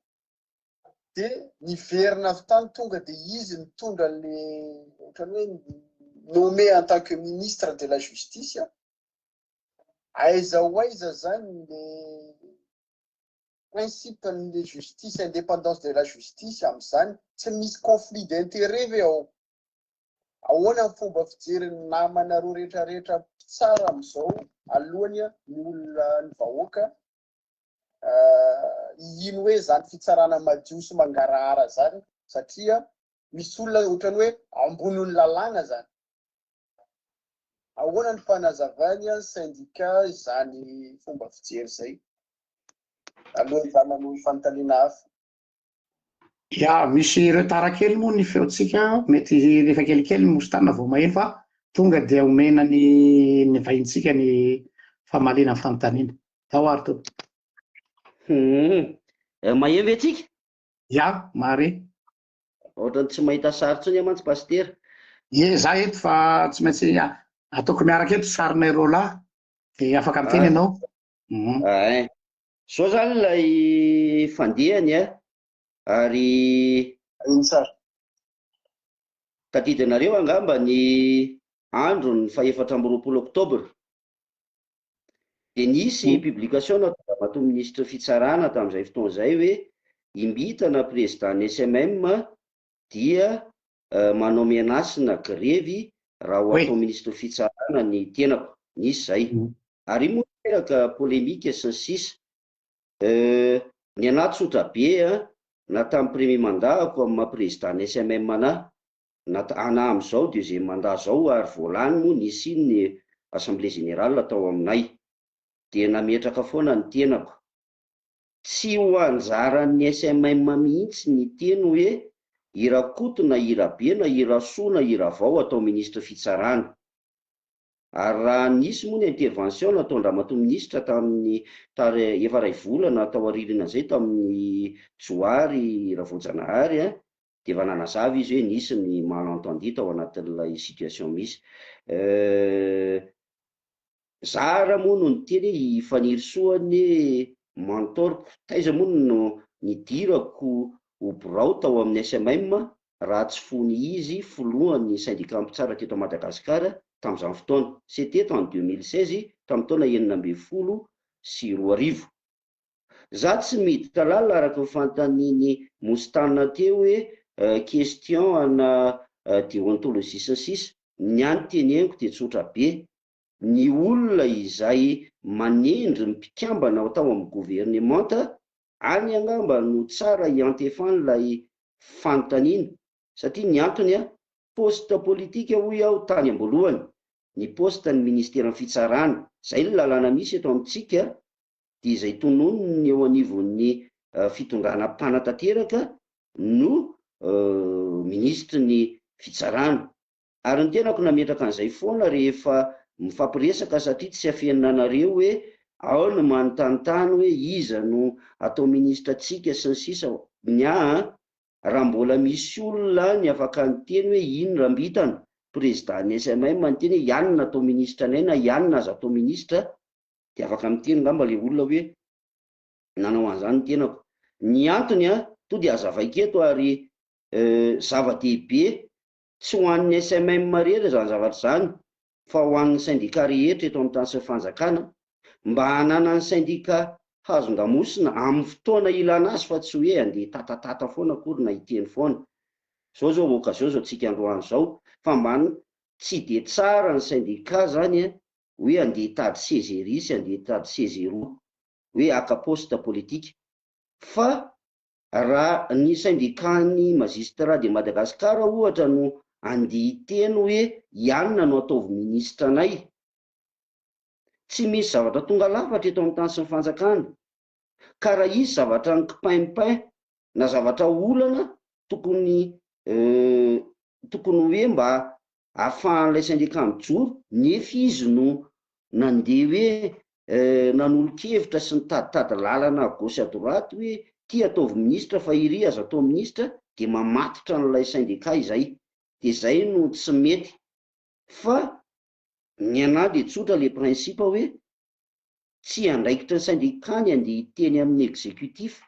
de niverina avy tany tonga de izy nitondra le ohatran'ny hoe nommé en tant que ministre de la justice. Aiza ho aiza zany le principe ny justice, indépendance de la justice amin'izany? Tsy misy conflit d'intérêt ve ao? Ahoana ny fomba fijerin'ny namanareo rehetrarehetra mpitsara amin'izao alohany ny olona ny vahoaka hino hoe zany fitsarana madio sy mangarahara zany satria misy olona ohatrany hoe ambonin'ny lalàna zany. Ahoana ny fanazavany ny syndicat izany fomba fijery izay? Alohan'ny za manohy fanontaniana hafa. Ya, misy retard kely moa ny feontsika, mety rehefa kelikely ny mostana vao maheno fa tonga dia omena ny ny vahintsika ny famaliana ny fanontaniana. Tao ary tompoko. Hum. Maheno ve tsika? Ya, mahare. Ohatran'ny tsy mahita sary intsony aho mantsy Pasitera. Ie, za eto fa tsy maintsy ataoko miaraka eto sarinay roalahy dia afaka miteny ianao. Mhm. Ein. Zao zany ilay fandehany a, ary Iny tsara. tadidinareo angamba ny andron'ny faha-24 oktobra. Dia nisy publication nataon-dRamatoa Minisitry ny Fitsarana tamin'izay fotoana izay hoe imbitana Président-n'ny SMM dia manao menace na grevy raha ho atao Minisitry ny Fitsarana ny tenako. Nisy izay. Ary io moa niteraka polémique sy ny sisa. Ny anah tsotra be an, na tamin'ny premier mandat-ko amin'ny maha Président-n'ny SMM anah, na ana amin'izao deuxième mandat zao ary voalany moa nisy iny ny assemblée générale tao aminay dia nametraka foana ny tenako. Tsy ho anjaran'ny SMM mihitsy ny teny hoe i Rakoto na i Rabe na i Rasoa na i Ravao atao ministre fitsarana. Ary raha nisy moa ny intervention nataon-dRamatoa Minisitra tamin'ny tar efa iray volana tao aorianan'izay tamin'ny Johary Ravoajanahary dia efa nanazava izy hoe nisy ny malentendu tao anatin'ilay situation misy. Za ara moa no niteny hoe i Fanirisoa anie mentor-ko, taiza moa no nidirako ho birao tao amin'ny SMM raha tsy fony izy filohan'ny syndicat mpitsara teto Madagasikara tamin'izany fotoana, c'était en 2016, tamin'ny taona 2016. Za tsy miditra lalina araka ny fanontanian'i Moustana teo hoe question ana deontologie sy ny sisa, ny ahy ny teneniko dia tsotra be, ny olona izay manendry ny mpikambana ao tao amin'ny governemanta any angamba no tsara hiantefan'ilay fanontaniana satria ny antony a, poste politique hoy aho tany amboalohany, ny poste ny ministeran'ny fitsarana, zay ny lalàna misy eto amintsika dia izay tononiny eo anivon'ny fitondrana mpanatanteraka no minisitry ny fitsarana. Ary ny tenako nametraka an'izay foana rehefa mifampiresaka satria tsy afenina anareo hoe ao ny manontanintany hoe iza no atao minisitra antsika sy ny sisa Ny ahy an! Raha mbola misy olona any afaka niteny hoe iny Rambitana, président-n'ny SMM niteny hoe i anona atao ministra anay na i anona aza atao ministra, dia afaka miteny angamba ilay olona hoe nanao an'izany ny tenako. Ny antony an, to dia hazavaiko eto ary zava-dehibe tsy ho an'ny SMM irery izany zavatra izany fa ho an'ny syndicat rehetra eto amin'ny tany sy ny fanjakana, mba hananan'ny syndicat hazon-damosina amin'ny fotoana ilana azy fa tsy hoe handeha hitatatata foana akory na hiteny foana. Izao izao occasion izao tsika androany izao fa mba tsy dia tsara ny syndicat izany hoe handeha hitady seza ery sy handeha hitady seza eroa hoe haka poste politique fa Raha ny syndicat-n'ny magistrats de Madagascar ohatra no andeha hiteny hoe i anona no ataovy ministra anay. Tsy misy zavatra tonga lafatra eto amin'ny tany sy ny fanjakana. Ka raha hisy zavatra nikipaimpain na zavatra olana tokony tokony hoe mba ahafahan'ilay syndicat mijoro nefa izy no nandeha hoe nanolo-kevitra sy nitaditady lalana à gauche à droite hoe ty ataovy ministra fa iry aza atao ministra dia mamatotra an'ilay syndicat izay dia zay no tsy mety fa ny anah dia tsotra le principe hoe tsy andraikitry ny syndicat ny andeha hiteny amin'ny executif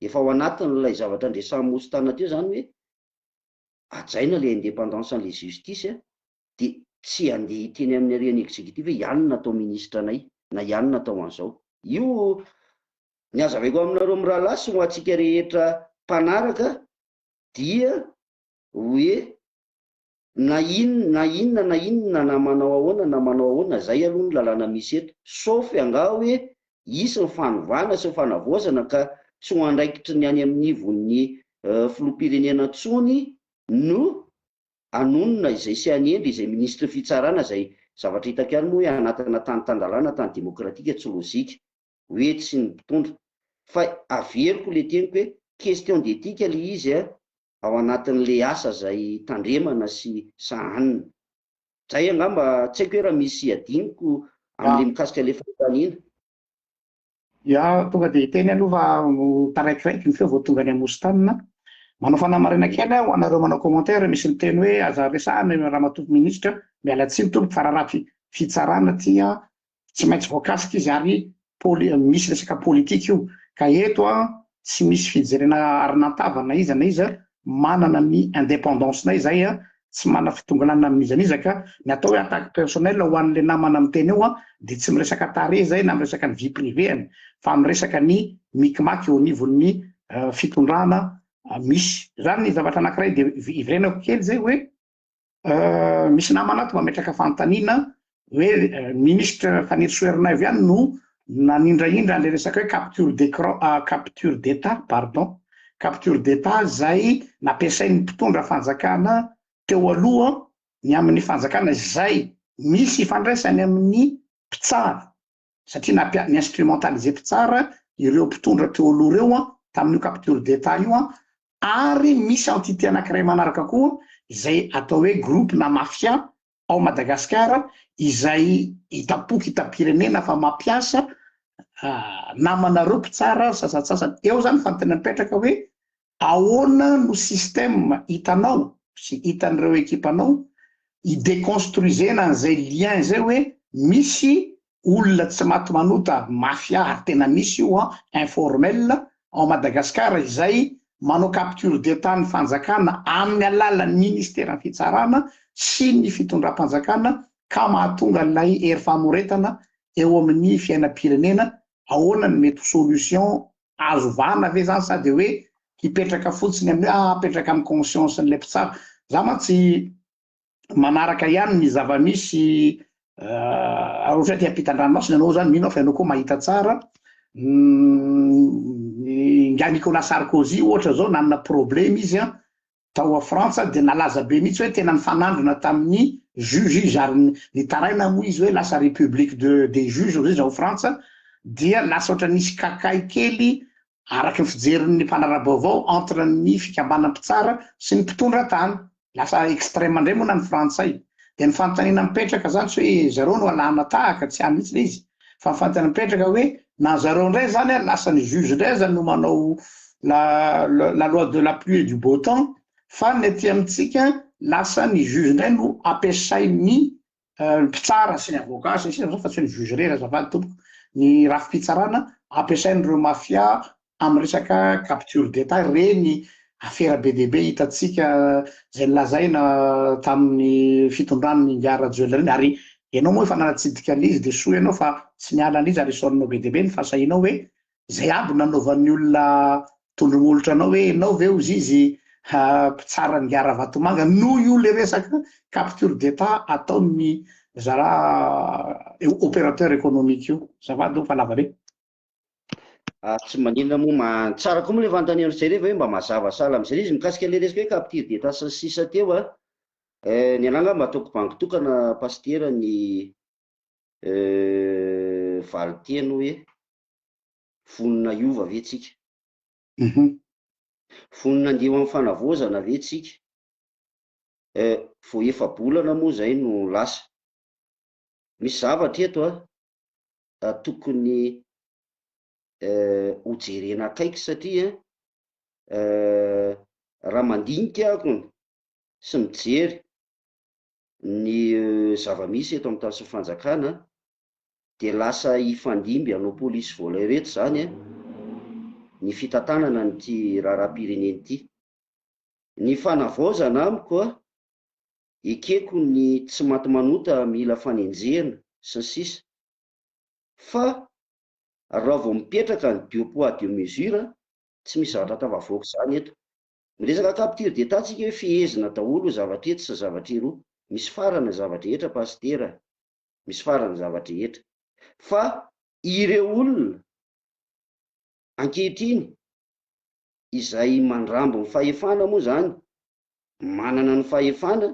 efa ao anatin'ilay zavatra andresan'i Mostana teo zany hoe hajaina le indépendance an'le justice de tsy handeha hiteny amin'ny ary ny executif hoe i anona atao ministre anay na i anona atao an'izao. Io ny hazavaiko aminareo mirahalahy sy ho antsika rehetra mpanaraka dia hoe na inona na inona na inona na manao ahoana na manao ahoana zay aloha ny lalàna misy eto sauf angaha hoe hisy ny fanovana sy ny fanavaozana ka tsy ho andraikitry ny any amin'ivon'ny filoham-pirenena intsony no hanonona izay sy hanendry izay minisitry ny fitsarana izay zavatra hitako ihany moa hoe anatina tany tan-dalàna tany demokratika tsy lozika hoe tsy ny mpitondra fa averiko le teniko hoe question d'éthique le izy a ao anatin'le asa izay tandremana sy sahanina zay angamba tsy haiko hoe raha misy adinoko amin'le mikasika le fanontaniana. Ya, tonga dia hiteny aloha fa taraikiraiky ny feo vao tonga any Amosintanina. Manao fanamarihana kely aho ho anareo manao commentaire, misy miteny hoe aza resahana io ramatoa minisitra, miala tsiny tompoko fa raharaha fitsarana ity an, tsy maintsy voakasika izy ary poli- misy resaka politika io, ka eto an tsy misy fijerena arinantava na iza na iza, manana ny indépendance-nay izay an, tsy manana fitongilanana amin'iza n'iza ka ny atao hoe attaque personnelle ho an'le namana miteny eo an dia tsy miresaka tarehy izay na miresaka ny vie privée-ny fa miresaka ny micmac eo anivon'ny fitondrana misy. Zany ny zavatra anakiray dia hiverenako kely zay hoe misy namana ato mametraka fanontaniana hoe ministre Fanirisoa Ernaivo ihany no nanindrahindra an'ilay resaka hoe capture d'écran, capture d'état pardon, capture d'état izay nampiasain'ny mpitondra fanjakana teo aloha ny amin'ny fanjakana izay misy ifandraisany amin'ny mpitsara satria nampia- ni-instrumentaliser mpitsara ireo mpitondra teo aloha ireo an, tamin'io capture d'état io an, ary misy entité anankiray manaraka koa izay atao hoe groupe na mafia ao Madagasikara izay hitam-poko hitam-pirenena fa mampiasa namanareo mpitsara sasantsasany. Eo zany fanontaniana mipetraka hoe ahoana no système hitanao sy hitan'ireo ekipanao hi-deconstruisena an'izay lien izay hoe misy olona tsy maty manota, mafia ary tena misy io an, informel, ao Madagascar izay manao capture d'etat ny fanjakana amin'ny alalan'ny ministeran'ny fitsarana sy ny fitondram-panjakana ka mahatonga an'ilay hery famoretana eo amin'ny fiainam-pirenena, ahoana ny mety ho solution azo vahana ve zany sa de hoe hipetraka fotsiny amin'ny hoe ah apetraka amin'ny conscience-n'ilay mpitsara, za mantsy manaraka ihany ny zava-misy raha ohatra hoe aty ampitan-dranomasina ianao zany mino aho fa ianao koa mahita tsara ingahy Nicolas Sarkozy ohatra zao nanana problème izy an tao a Frantsa dia nalaza be mihitsy hoe tena nifanandrina tamin'ny juge izy ary nitaraina moa izy hoe lasa république de des juges hozy izy ao Frantsa dia lasa ohatra nisy kakay kely Araka ny fijerin'ny mpanara-baovao entre ny fikambanana mpitsara sy ny mpitondra tany. Lasa extrême indray moa na ny frantsay. Dia ny fanontaniana mipetraka zany tsy hoe zareo no alahana tahaka, tsy any mihitsy ilay izy. Fa ny fanontaniana mipetraka hoe na zareo indray zany lasa ny juge indray aza no manao. la la loi de la pluie et du beau temps fa ny aty amintsika lasa ny juge indray no ampiasain'ny mpitsara sy ny avocat sy ny sisa fa tsy ny juge irery azafady tompoko, ny rafi-pitsarana ampiasain'ireo mafia amin'ny resaka capture d'etat ireny afera be dia be hitantsika izay nolazaina tamin'ny fitondran'ny ingahy Rajoelina ireny ary ianao moa efa nanatsidika an'izy dia soa ianao fa tsy niala an'izy ary isaoranao be dia be ny fahasahianao hoe Izay aby nanaovan'ny olona tondromolotra anao hoe enao ve ozy izy mpitsara an'ingahy Ravatomanga noho io le resaka capture d'etat ataon'ny zara opérateur économique io. Azafady aloha fa lava be. Ah, tsy maninona moa ma tsara koa moa le fanontaniana jereo ve mba mazava sahala amin'izay le izy mikasika le resaka hoe capture d'état sy ny sisa teo a. Eh, ny anah angamba ataoko bango tokana pasitera ny eh, valinteny hoe Vonona hiova ve tsika? Vonona handeha ho amin'ny fanavaozana ve tsika? Eh, vao efa-bolana moa izay no lasa. Misy zavatra eto a, tokony ho jerena akaiky satria raha mandinika aho sy mijery ny zava-misy eto amin'ny tany sy ny fanjakana dia lasa hifandimby hanao polisy voleur eto izany an, ny fitantanana an'ity raharaham-pirenena ity. Ny fanavaozana amiko an, ekeko ny tsy maty manota mila fanenjehana sy ny sisa fa raha vao mipetraka ny deux poids deux mesures tsy misy zavatra tafavoaka izany eto. Miresaka capture d'etat tsika hoe fehezina daholo ny zavatra etsy sy ny zavatra eroa. Misy farany ny zava-drehetra Pasitera a. Misy farany ny zava-drehetra. Fa ireo olona ankehitriny izay mandramby ny fahefana moa izany, manana ny fahefana,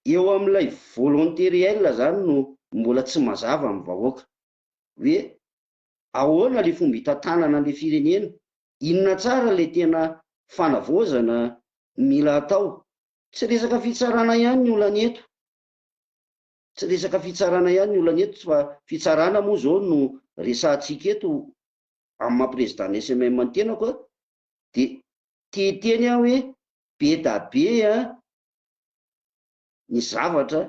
eo amin'ilay volonté réelle izany no mbola tsy mazava amin'ny vahoaka hoe ahoana ilay fomba hitantanana an'ilay firenena, inona tsara ilay tena fanavaozana mila atao. Tsy resaka fitsarana ihany ny olana eto. Tsy resaka fitsarana ihany ny olana eto fa fitsarana moa izao no resahantsika eto amin'ny maha président ny SMM ny tenako a, dia te hiteny aho hoe be da be a ny zavatra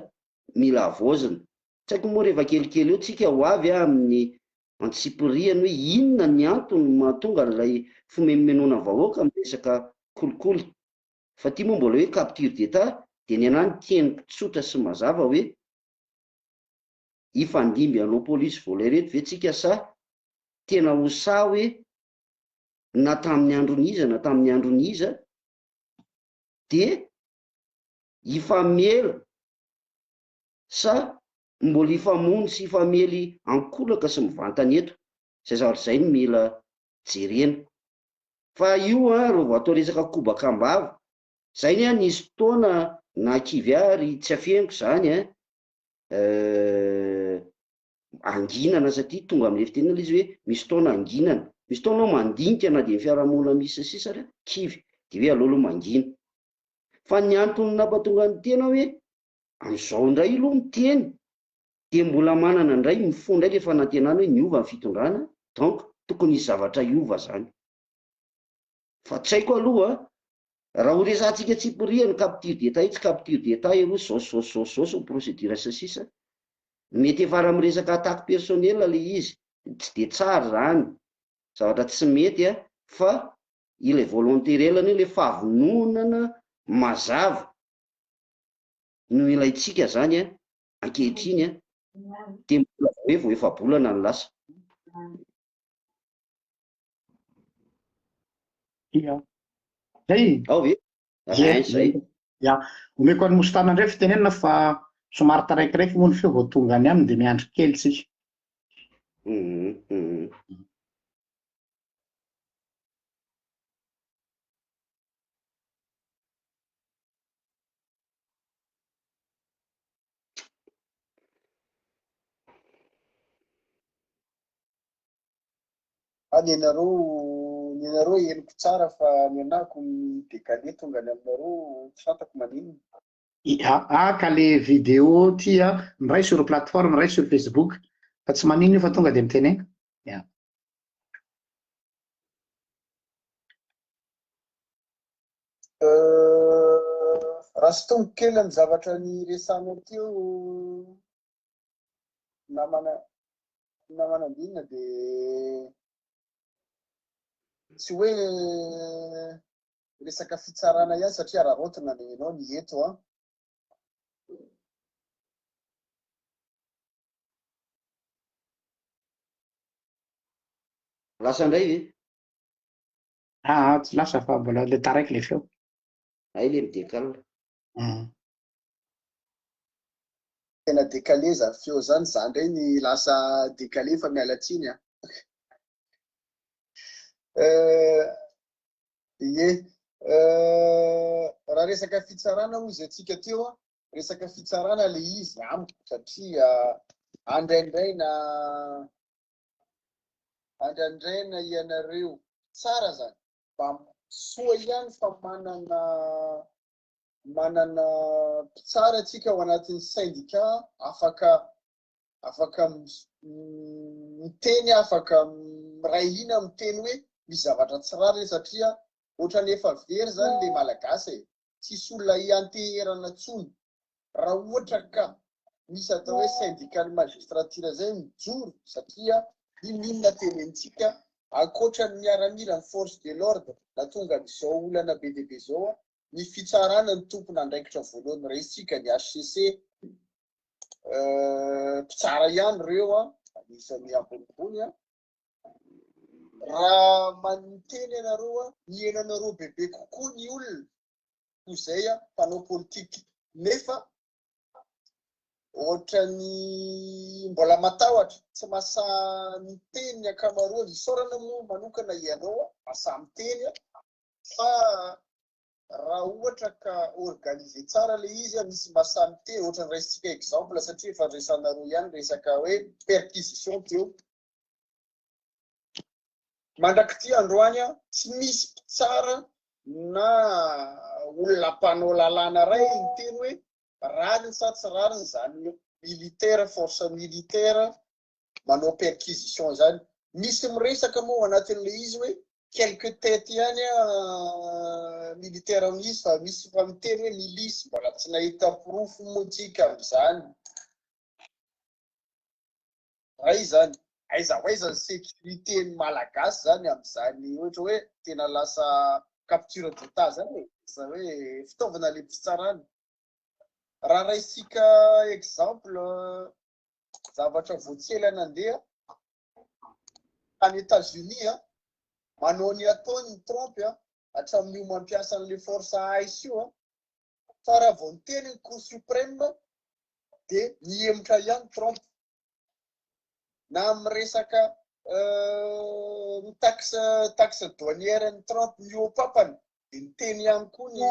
mila havaozina. Tsy haiko moa rehefa kelikely eo tsika ho avy amin'ny antsipiriany hoe inona ny antony mahatonga an'ilay fimenomenona vahoaka amin'ny resaka kolikoly. Fa ty moa mbola hoe capture d'etat dia ny anah ny teniko tsotra sy mazava hoe hifandimby hanao police voleur eto ve tsika sa tena ho sahy hoe na tamin'ny andron'iza na tamin'ny andron'iza dia hifamela sa mbola hifamono sy hifamely ankolaka sy mivantana eto? Izay zavatra izay no mila jerena. Fa io an, reo vao atao resaka kobaka am-bava, zay ny an nisy fotoana nahakivy ahy ary tsy afeniko zany an, anginana satria tonga amle fitenenana le izy hoe misy fotoana anginana, misy fotoana anao mandinika na dia ny fiarahamonina misy sy ny sisa ary kivy de hoe aleo aloha mangina. Fa ny antony nampatonga ny tena hoe amzao indray aloha miteny dia mbola manana indray mifoha indray le fanantenana hoe niova ny fitondrana donc tokony hisy zavatra hiova zany. Fa tsy haiko aloha raha ho resahantsika tsipiriany capture d'etat etsy capture d'etat eroa zao sy zao sy zao sy zao sy ny procédure sy ny sisa mety efa raha miresaka attaque personnelle le izy tsy de tsara zany zavatra tsy mety a fa ilay volonté réelle anie le fahavononana mazava no ilaintsika zany a ankehitriny a dia mbola vao hoe vao efa-bolana ny lasa. Ia. Zay. Ao ve? Ie. Ein, zay. Ia. Omeko an'i Mostana indray fitenenana fa somary taraikiraiky moa ny feo vao tonga any aminy dia miandry kely tsika. Mhm, mhm. Ah, ny anareo, ny anareo henoko tsara fa ny anahako mi-décalé tonga any aminareo tsy fantako maninona. Ia, ah ka le vidéo ty a, miray sur plateforme, miray sur Facebook, fa tsy maninona io fa tonga de mitenena. Ia. Raha sintomiko kely amin'ny zavatra niresahanao teo namana namana Ambinina dia tsy hoe resaka fitsarana ihany satria araraotina ny ianao ny eto an. Lasa indray ve? Aa tsy lasa fa mbola le taraiky le feo. Hay le mi-decale. Tena décalé zany feo zany, za ndray ny lasa décalé fa miala tsiny an. Ie, raha resaka fitsarana hozy antsika teo an, resaka fitsarana le izy amiko satria andraindraina andrandraina ianareo tsara zany mba soa ihany fa manana manana mpitsara tsika ao anatin'ny syndicat afaka afaka miteny afaka miray hina miteny hoe misy zavatra tsy rariny satria ohatran'ny efa very zany le malagasy e tsisy olona hianteherana tsony raha ohatra ka misy atao hoe syndicat ny magistrature zay mijoro satria n'inon'inona tenenintsika ankoatra ny miaramila ny force de l'ordre nahatonga an'izao olana be dia be izao ny fitsarana ny tompon'andraikitra voalohany raisintsika ny HCC mpitsara ihany ireo anisan'ny ambonimbony raha miteny ianareo miheno anareo bebe kokoa ny olona toy izay mpanao politika nefa ohatran'ny mbola matahotra tsy mahasahy miteny ny ankamaroany. Isaorana moa manokana ianao mahasahy miteny fa raha ohatra ka organiser tsara ilay izy misy mahasahy miteny ohatran'ny raisintsika exemple satria efa resahanareo ihany resaka hoe perquisition teo. Mandrak'ity androany tsy misy mpitsara na olona mpanao lalàna iray niteny hoe rariny sa tsy rariny izany militaire, force militaire manao perquisition izany. Misy miresaka moa ao anatin'ilay izy hoe quelques têtes ihany militaire misy fa misy fa miteny hoe milice, mbola tsy nahita porofo moa tsika amin'izany. Ray izany, aiza ho aiza ny sécurité ny Malagasy zany amin'izany ohatra hoe tena lasa capture d'otage zany e, lasa hoe fitaovana le mpitsarana. Raha raisika exemple zavatra vao tsy ela nandeha tany Etats-Unis a, manao ny ataony ny Trump a, hatramin'io mampiasa an'le force ICE io a, fa raha vao niteny ny cour suprême dia nihemotra ihany Trump. Na amin'ny resaka ny taxe taxe douanière ny Trump mihoa-pampana dia niteny ihany koa ny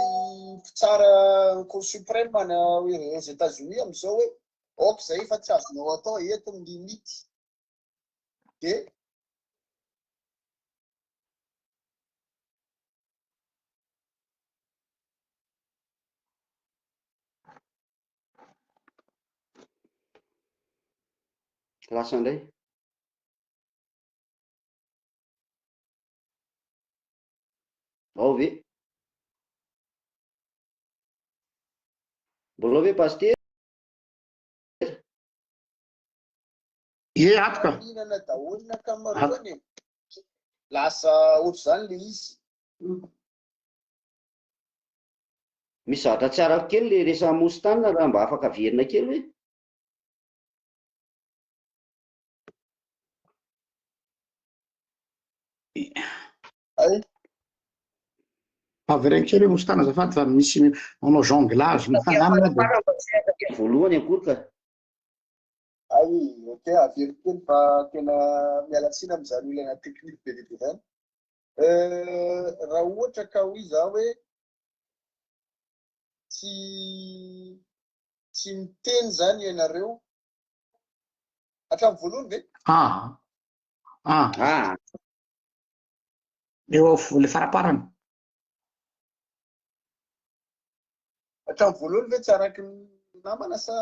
mpitsara ny cour suprême any aux États-Unis amin'izao hoe aoka izay fa tsy azonao atao eto ny limite. Dia Lasa indray. Ao ve? Mbola ao ve Pasitera? Ie, ato ka. Mihinana daholo ny ankamaroany e. Lasa ohatr'izany le izy. Misy zavatra tsy arako kely le resaha Moustane raha mba afaka averina kely hoe? Ay. Avereno kely hoe Moustane azafady fa misy manao jonglage mifanamina dia. Voalohany akory ka. Ay, ok, averiko kely fa tena miala tsiny amin'izany olana technique be dia be izany. Raha ohatra ka hoy izaho hoe tsy tsy miteny izany ianareo hatramin'ny voalohany ve? Ah. Ah. Ah. Eo le faraparany. Hatramin'ny voalohany ve tsy araky ny namana sa?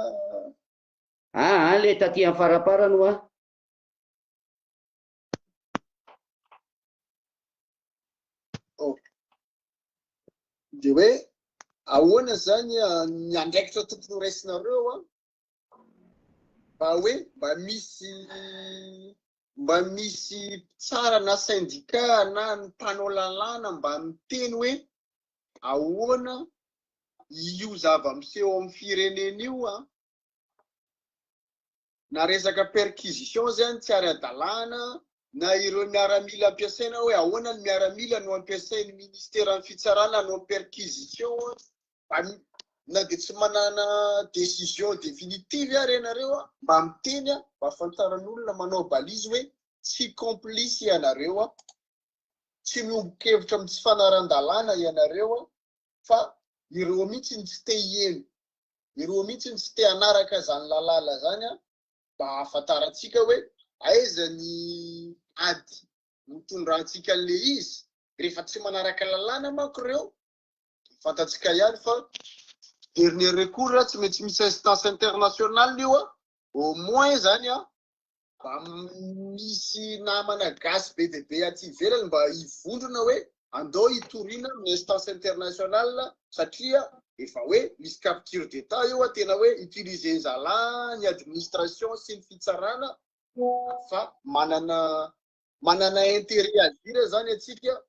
Ah, ah, le taty amin'ny faraparany hoa. Oh. Dia hoe Ahoana zany ny andraikitra tokony ho raisinareo an? Mba hoe mba misy mba misy mpitsara na syndicat na ny mpanao lalàna mba miteny hoe ahoana io zava-miseho amin'ny firenena io an? Na resaka perquisition zany tsy ara-dalàna na ireo miaramila ampiasaina hoe ahoana ny miaramila no ampiasain'ny ministeran'ny fitsarana hanao perquisition mba na dia tsy manana décision définitive ary ianareo mba miteny mba ahafantaran'olona manao balise hoe tsy complice ianareo, tsy miombon-kevitra amin'ny tsy fanaran-dalàna ianareo fa ireo mihitsy no tsy te hiheno, ireo mihitsy no tsy te hanaraka izany lalàna izany mba ahafantarantsika hoe aiza ny ady nitondrantsika an'ilay izy, rehefa tsy manaraka lalàna manko ireo dia fantatsika ihany fa dernier recours tsy maintsy misy instance internationale io au moins zany an, mba misy namana gasy be dia be aty ivelany mba hivondrona hoe andao hitoriana amin'ny instance internationale satria efa hoe misy capture d'etat eo a, tena hoe utiliser zalahy ny administration sy ny fitsarana fa manana manana intérêt agir zany atsika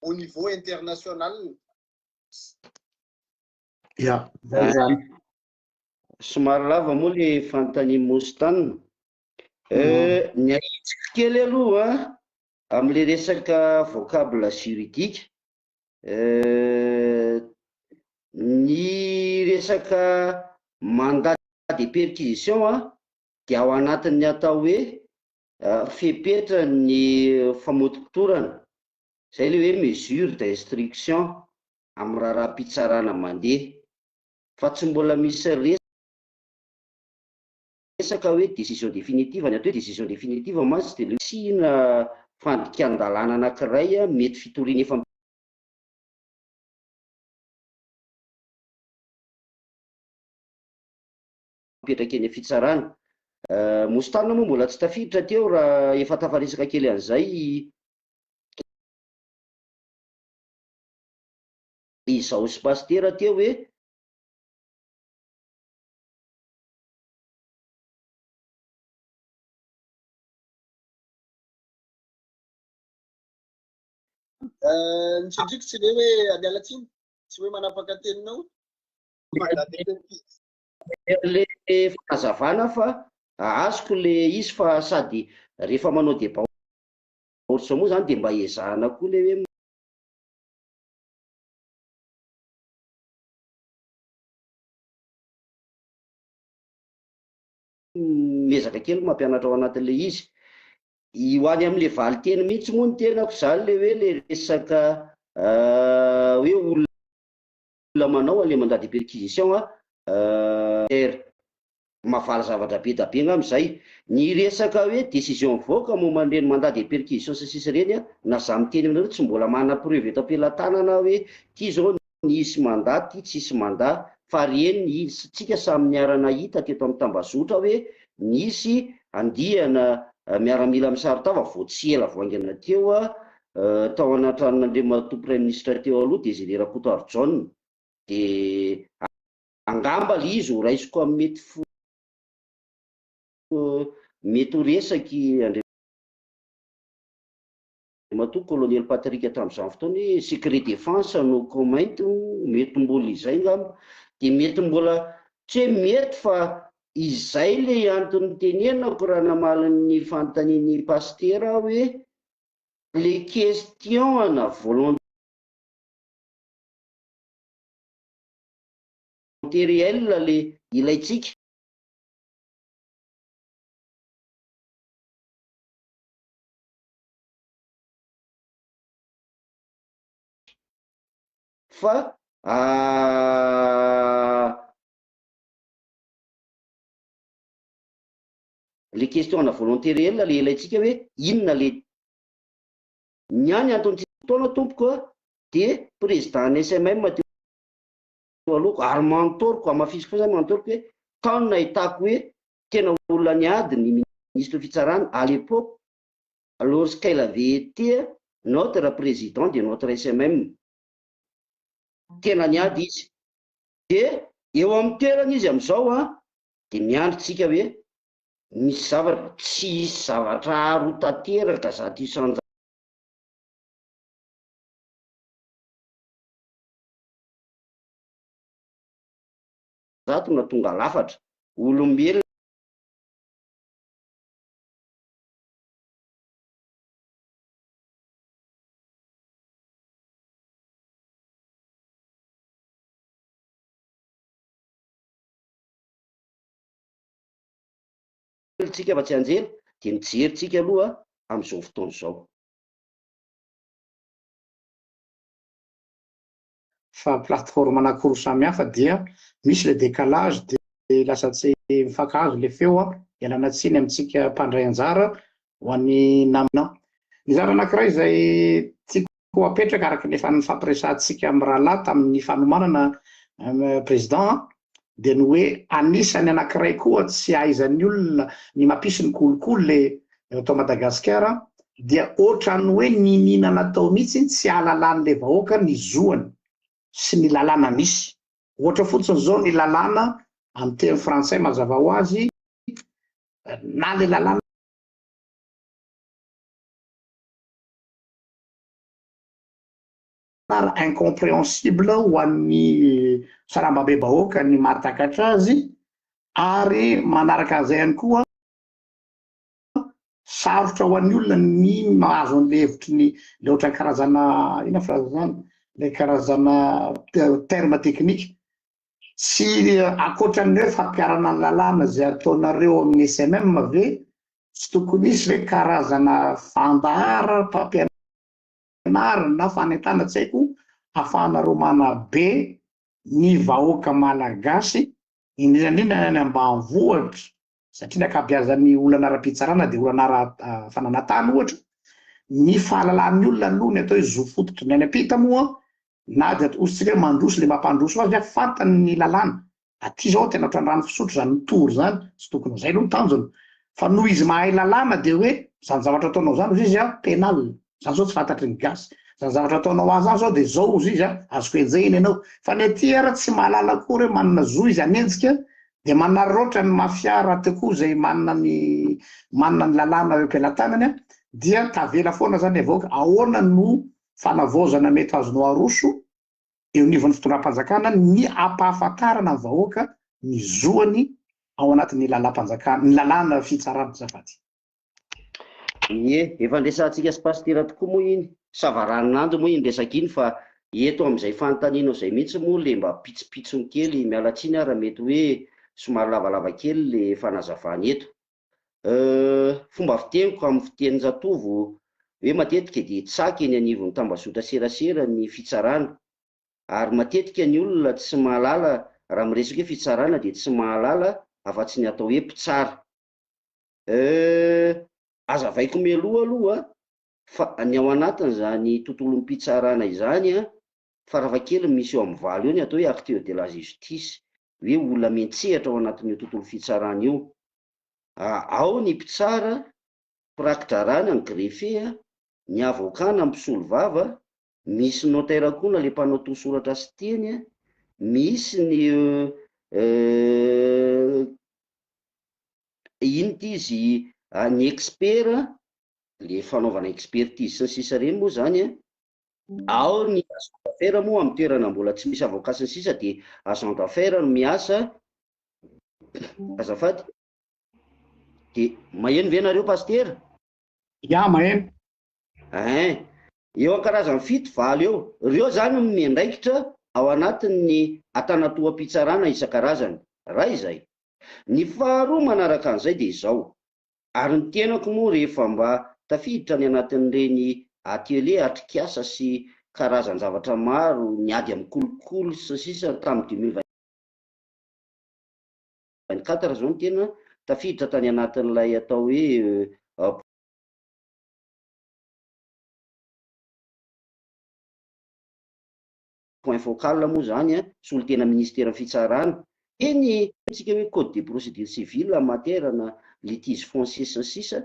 au niveau international. Ya, zay zany. Somary lava moa le fanontanian'i Mostan. Ny ahitsiko kely aloha amin'le resaka vocable juridique, ny resaka mandat de perquisition dia ao anatin'ny atao hoe fepetra ny famotopotorana, izay le hoe mesure d'instruction amin'ny raharaham-pitsarana mandeha, fa tsy mbola misy resaka hoe décision définitive, ny atao hoe décision définitive mantsy dia le fisiana fandikan-dalàna anankiray mety fitoriana efa mipetraka eny fitsarana. Mostana moa mbola tsy tafiditra teo raha efa tafaresaka kely an'izay izaho sy Pasitera teo hoe Ny tsindriko tsy le hoe miala tsiny, tsy hoe manapaka teninao. Le fanazavana fa azoko le izy fa sady rehefa manao débat ohatr'izao moa zany dia mba ezahana koa le hoe miezaka kely mampianatra ao anatin'ilay izy. Ho any amin'ilay valin-teny mihitsy moa ny tenako izany ilay hoe ilay resaka hoe olona manao an'ilay mandat de perquisition an, mahavaly zavatra be da be angamba izay. Ny resaka hoe décision mivoaka momba an'ireny mandat de perquisition sy ny sisa ireny an, na za miteny aminareo tsy mbola manana preuve eto am-pelatanana aho hoe ity izao nisy mandat ity tsisy mandat fa reny tsika samy niara-nahita teto amin'ny tambazotra hoe nisy andiana miaramila misaron-tava vao tsy ela vao haingana teo tao anatranon'Andriamatoa Praiminisitra teo aloha Désiré Rakotoarijaona dia angamba le izy ho raisiko amin'ny mety fo mety ho resaky Andriamatoa Colonel Patrick tamin'izany fotoana hoe secret défense no comment mety mbola izay angamba dia mety mbola tsy hoe mety fa izay le antony nitenenako raha namaly ny fanontanian'i Pasitera aho hoe le question ana volonté réelle le ilaintsika. Fa le question ana volonté réelle le ilaintsika hoe inona le ny ahy ny antony tsy fotoana tompoko a de président ny SMM teo aloha ary mentor-ko hamafisiko foana zany mentor-ko hoe tao no nahitako hoe tena olona niady ny ministre fitsarana à l'époque lorsqu'elle avait été notre président de notre SMM. Tena niady izy. Dia eo amin'ny toerana izy amin'izao an, dia miandry tsika hoe misy zavatra, tsy hisy zavatra ary ho tanteraka 100% na tonga lafatra. Olombelona tsika fa tsy anjely dia mijery tsika aloha amin'izao fotoana izao. Fa plateforme anankiroa samihafa dia misy le décalage dia lasa tsy mifankahazo le feo an, ialana tsiny amintsika mpandray anjara ho an'ny namana. Ny zavatra anankiray izay tiako Ho apetraka araka ny efa nifampiresahantsika mirahalahy tamin'ny fanomanana Président dia ny hoe anisan'ny anankiray koa tsy ahaizan'ny olona ny mampisy ny kolikoly le eto Madagasikara dia ohatran'ny hoe niniana natao mihitsy tsy ahalalan'le vahoaka ny zoany sy ny lalàna misy. Ohatra fotsiny izao ny lalàna amin'ny teny frantsay mazava ho azy na le lalàna ary incomprehensible ho an'ny sarambabem-bahoaka ny mahatakatra azy ary manaraka an'izay ihany koa sarotra ho an'ny olona ny mahazo an'le hevitry ny le ohatran'ny karazana inona filaza izany le karazana terme technique tsy ankoatran'ny hoe fampiharana ny lalàna izay ataonareo amin'ny SMM ve Tsy tokony hisy ve karazana fandaharam-pampianarana na fanentanana tsy haiko ahafahanareo manabe ny vahoaka malagasy, indrindra indrindra ny any ambanivohitra, satria ny ankabeazan'ny olana ara-pitsarana dia olana ara-fananantany ohatra, ny fahalalan'ny olona aloha ny atao hoe zo fototra. Ny any am-pita moa na dia ataontsika hoe mandroso le mampandroso azy, fantany ny lalàna, Aty zao tena ohatran'ny rano fisotro zany mitory zany, tsy tokony ho zay aloha ny tanjona, fa noho izy mahay lalàna dia hoe zany zavatra ataonao zany hozy izy a penal, zany zao tsy fantatry ny gasy, zany zavatra ataonao ahy zany zao dia zao hozy izy a, azoko enjehina ianao, fa ny aty ara tsy mahalala akory hoe manana zo izy hanenjika dia manararaotra ny mafia rahateo koa izay manana ny manana ny lalàna eo am-pelatanany a, dia tavela foana zany ilay vahoaka, ahoana no fanavaozana mety azonao aroso eo anivon'ny fitondram-panjakana ny hampahafantarana ny vahoaka ny zoany ao anatin'ny lalàm-panjakana, ny lalàna fitsarana azafady. Ie, efa niresahantsika sy Pasitera tokoa moa iny, savaranonando moa iny resaka iny fa eto amin'izay fanontanianao izay mihitsy moa le mba pitsopitsony kely, miala tsiny aho raha mety hoe somary lavalava kely le fanazavana eto. Fomba fiteniko amin'ny fitenin-jatovo hoe matetika dia tsaky eny anivon'ny tambazotra serasera ny fitsarana ary matetika ny olona tsy mahalala raha miresaka hoe fitsarana dia tsy mahalala afa-tsy ny atao hoe mpitsara. Azavaiko mialoha aloha fa ny ao anatin'izany tontolom-pitsarana izany farafahakeliny misy eo amin'ny valo eo ny atao hoe acteur de la justice, hoe olona miantsehatra ao anatin'io tontolo fitsarana io. Ao ny mpitsara, mpiraki-draharaha na ny greffier, ny avocat na ny mpisolovava, misy notaire koa na le mpanao toa-soratra sy teny, misy ny ino ity izy, ny expert, le fanaovana expertise sy ny sisa ireny moa zany an, ao ny agent d'affaires moa amin'ny toerana mbola tsy misy avocat sy ny sisa dia agent d'affaires no miasa Azafady. Dia maheno ve nareo Pasitera? Ya, maheno. Ein. Eo an-karazany fito, valo eo. Ireo izany no miandraikitra ao anatin'ny antanatoham-pitsarana isan-karazany. Ray izay. Ny faharoa manaraka an'izay dia izao. Ary ny tenako moa rehefa mba tafiditra any anatin'ireny atelier atrikasa sy karazan-javatra maro niady amin'ny kolikoly sy ny sisa tamin'ny 2024 izao no tena tafiditra tany anatin'ilay atao hoe point focal moa izany, solontena ministeran'ny fitsarana, eny antsika hoe code de procédure civile en matière na litige foncier sy ny sisa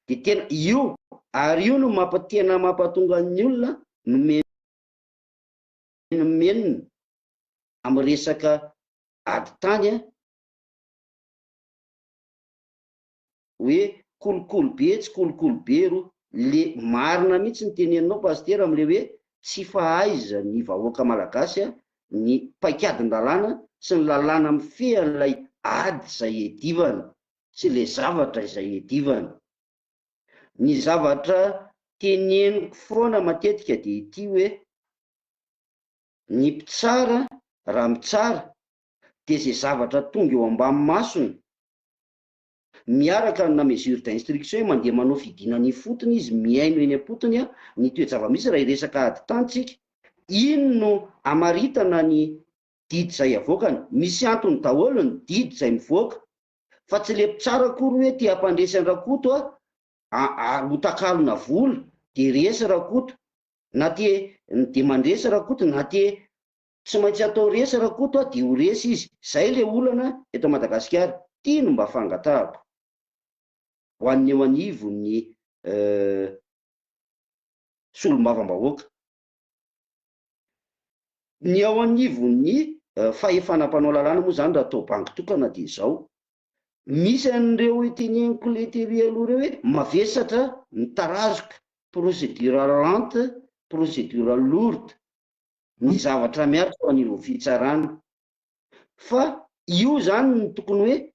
dia tena io ary io no mampa tena mampatonga ny olona mimenomenona. amin'ny resaka ady tany an, hoe kolikoly be tsy kolikoly be ro, le marina mihitsy ny teneninao Pasitera amle hoe tsy fahaizan'ny vahoaka malagasy ny paikadin-dalàna sy ny lalàna mifehy an'ilay ady izay iadivana sy le zavatra izay iadivana. Ny zavatra teneniko foana matetika dia ity hoe ny mpitsara raha mitsara dia izay zavatra tonga eo ambany masony miaraka amina mesure d'instruction hoe mandeha manao fidinana ifotony izy mihaino eny am-potony ny toe-java-misy raha hiresaka ady tany tsika, iny no amaritana ny didy izay avoakany, misy antony daholo ny didy izay mivoaka fa tsy le mpitsara akory hoe te hampandresy an-dRakoto a ary ho takalona vola de resy Rakoto na te de mandresy Rakoto na te Tsy maintsy atao resy Rakoto a dia ho resy izy, zay le olana eto Madagasikara, ty no mba fangatahako ho an'ny eo anivon'ny solombavambahoaka. Ny ao anivon'ny fahefana mpanao lalàna moa zany raha atao banky tokana dia izao, misy an'ireo teneniko le tery aloha ireo hoe mavesatra mitarazoka, procédure lente, procédure lourde, ny zavatra mihatra eo anivon'ny fitsarana. Fa io izany no tokony hoe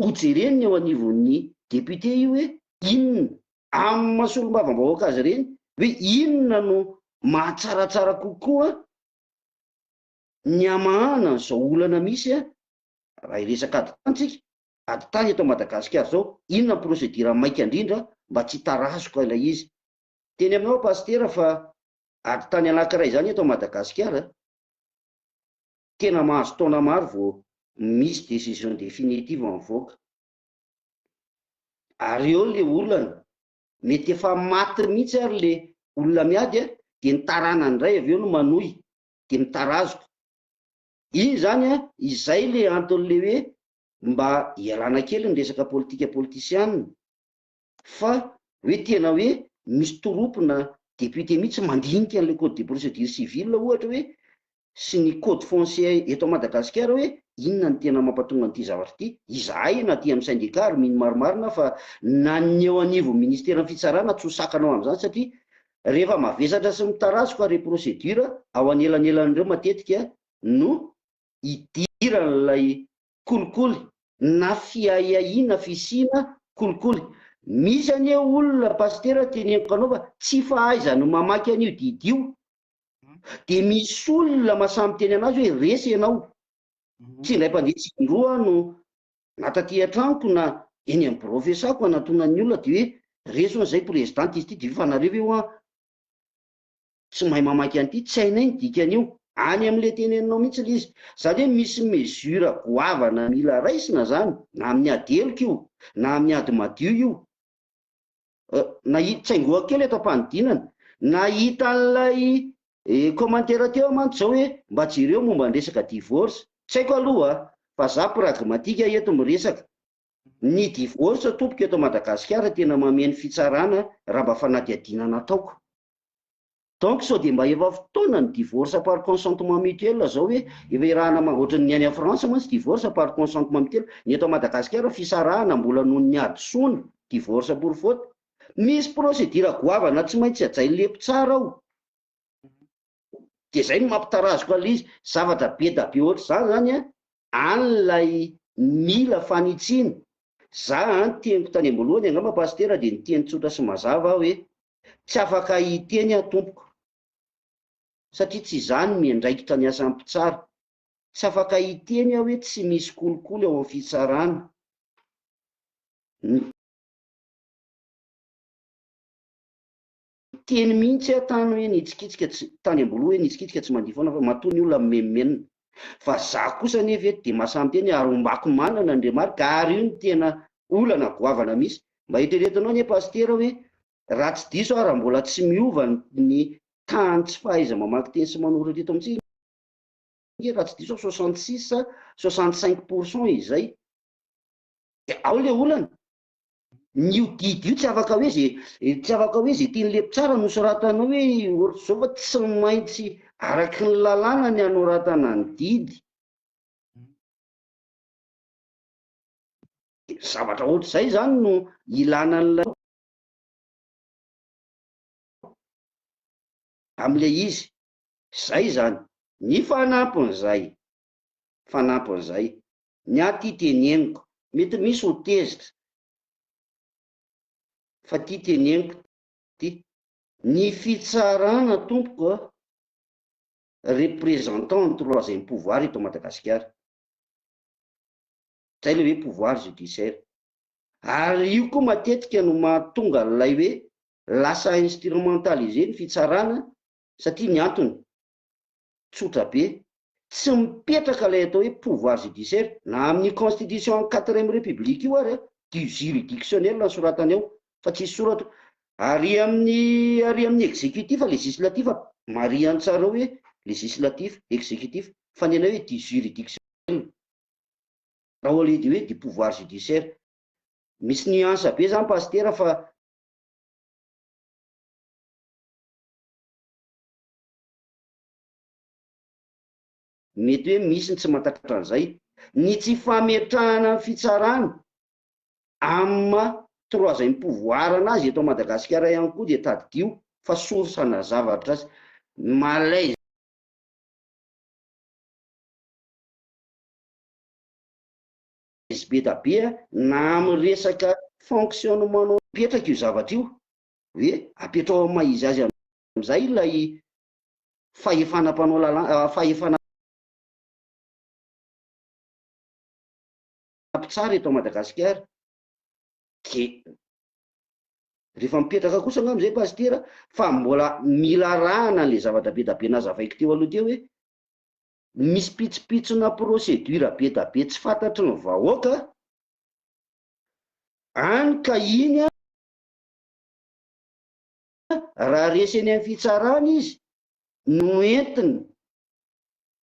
hojereny eo anivon'ny député io hoe inona, amin'ny maha solombavambahoaka azy ireny, hoe inona no mahatsaratsara kokoa ny hamahana an'izao olana misy raha hiresaka ady tany tsika, ady tany eto Madagasikara izao, inona ny procédure maika indrindra mba tsy hitarazoka ilay izy. Teny aminao aho Pasitera fa Ady tany anankiray izany eto Madagasikara, tena mahazo taona maro vao misy décision définitive mivoaka. Ary eo le olana, mety efa maty mihitsy ary le olona miady a, dia ny taranany indray avy eo no manohy, dia mitarazoka. Iny izany a, izay le anton'le hoe mba hialana kely ny resaka politika politisiana, fa hoe tena hoe misy troupe na député mihitsy mandinika an'ilay code de procédure civile ohatra hoe sy ny code foncier eto Madagasikara hoe inona no tena mampatonga an'ity zavatra ity. Izahay na aty amin'ny syndicat ary mino marimarina fa na ny eo anivon'ny ministeran'ny fitsarana tsy ho sakana ao amin'izany satria rehefa mavesatra sy mitarazoka re procédure ao anelanelan'ireo matetika no idiran'ilay kolikoly na fiahiahiana fisiana kolikoly. Misy anie olona Pasitera teneniko anao fa tsy fahaizany mamaky an'io didy io dia misy olona mahasahy miteny anazy hoe resy ianao. Tsy indray mpandeha tsy indroa aho no na taty an-tranoko na eny amin'ny birao fiasako anatonan'ny olona dia hoe resy hono izay présidente izy ity dia fa nareo ve hoa tsy mahay mamaky an'ity, tsy hainay ny dikan'io. Any amin'ilay teneninao mihitsy ilay izy. Izany hoe misy mesure goavana mila raisina izany, na amin'ny ady heloka io, na amin'ny ady madio io. Nahita, tsaingohako kely eto am-panidinana, nahita an'ilay commentaire teo aho mantsy izao hoe mba jereo momba ny resaka divorce. Tsy haiko aloha fa za pragmatique eto miresaka. Ny divorce tompoko eto Madagasikara tena mameno fitsarana raha mba fanadihadiana nataoko. Donc sao dia mba efa fotoana ny divorce par consentement mutuel zao hoe efa iarahana ma- ohatran'ny any France mantsy divorce par consentement mutuel, ny eto Madagasikara fisarahana mbola noho ny hadisoana, divorce pour faute. Misy procédure goavana tsy maintsy hajain'le mpitsara ao. Dia zay no mampitarazoka an'ilay izy. Zavatra be da be ohatr'izany zany an, any ilay mila fanitsiana. Za an, teniko tany am-boalohany angamba Pasitera dia niteny tsotra sy mazava aho hoe Tsy afaka hiteny aho tompoko satria tsy izaho no miandraikitra ny asan'ny mpitsara. Tsy afaka hiteny aho hoe tsy misy kolikoly ao amin'ny fitsarana. Niteny mihitsy aho tany hoe nitsikitsika tsy, tany am-boalohany hoe nitsikitsika tsy mandihy foana fa matoa ny olona mimenomenona. Fa za kosa anefa eto dia mahasahy miteny hoe ary ombako manana ny remarque ary io no tena olana goavana misy. Mba eritreretinao anie Pasitera hoe Raha tsy diso aho, raha mbola tsy miova ny tahan'ny tsy fahaiza-mamaky teny sy manoratra eto amintsika ange, raha tsy diso aho, 66 sa 65 pour cent izay. Dia ao ilay olana. Ny io didy io tsy afaka hoe ze, tsy afaka hoe ze tian'ilay mpitsara no soratanao hoe ohatr'izao fa tsy maintsy Araky ny lalàna ny anoratana ny didy. Zavatra ohatr'izay izany no ilana an'ilay amin'ilay izy. Izay izany. Ny fanampin'izay, fanampin'izay, ny ahy ity teneniko, mety misy ho tezitra, fa ity teneniko ity, ny fitsarana tompoko a, représentant ny troisième pouvoir eto Madagasikara. Zay le hoe pouvoir judiciaire. Ary io koa matetika no mahatonga an'ilay hoe lasa instrumentaliser ny fitsarana satria ny antony, tsotra be, tsy mipetraka ilay atao hoe pouvoir judiciaire, na amin'ny constitution quatrième république io ary du juridictionnel no soratany ao fa tsisy soratra ary amin'ny ary amin'ny exécutif, législatif, marihany tsara ao hoe législatif, exécutif, fa ny anay hoe du juridictionnel. Raha au lieu de hoe du pouvoir judiciaire. Misy nuance be zany Pasitera fa mety hoe misy ny tsy mahatakatra an'izay. Ny tsy fametrahana ny fitsarana amin'ny maha troisième pouvoir anazy eto Madagasikara ihany koa dia tadidio fa source ana zavatra malaise be da be na amin'ny resaka fonctionnement mipetraka io zavatra io hoe apetrao amin'ny maha izy azy amin'izay ilay fahefana mpanao lalàna, fahefana mpitsara eto Madagasikara. Dia rehefa mipetraka kosa angamba izay Pasitera fa mbola mila arahana an'ilay zavatra be da be nazavaiko teo aloha teo hoe misy pitsopitsona procédure be da be tsy fantatry ny vahoaka any ka iny an, raha resy eny amin'ny fitsarana izy no entiny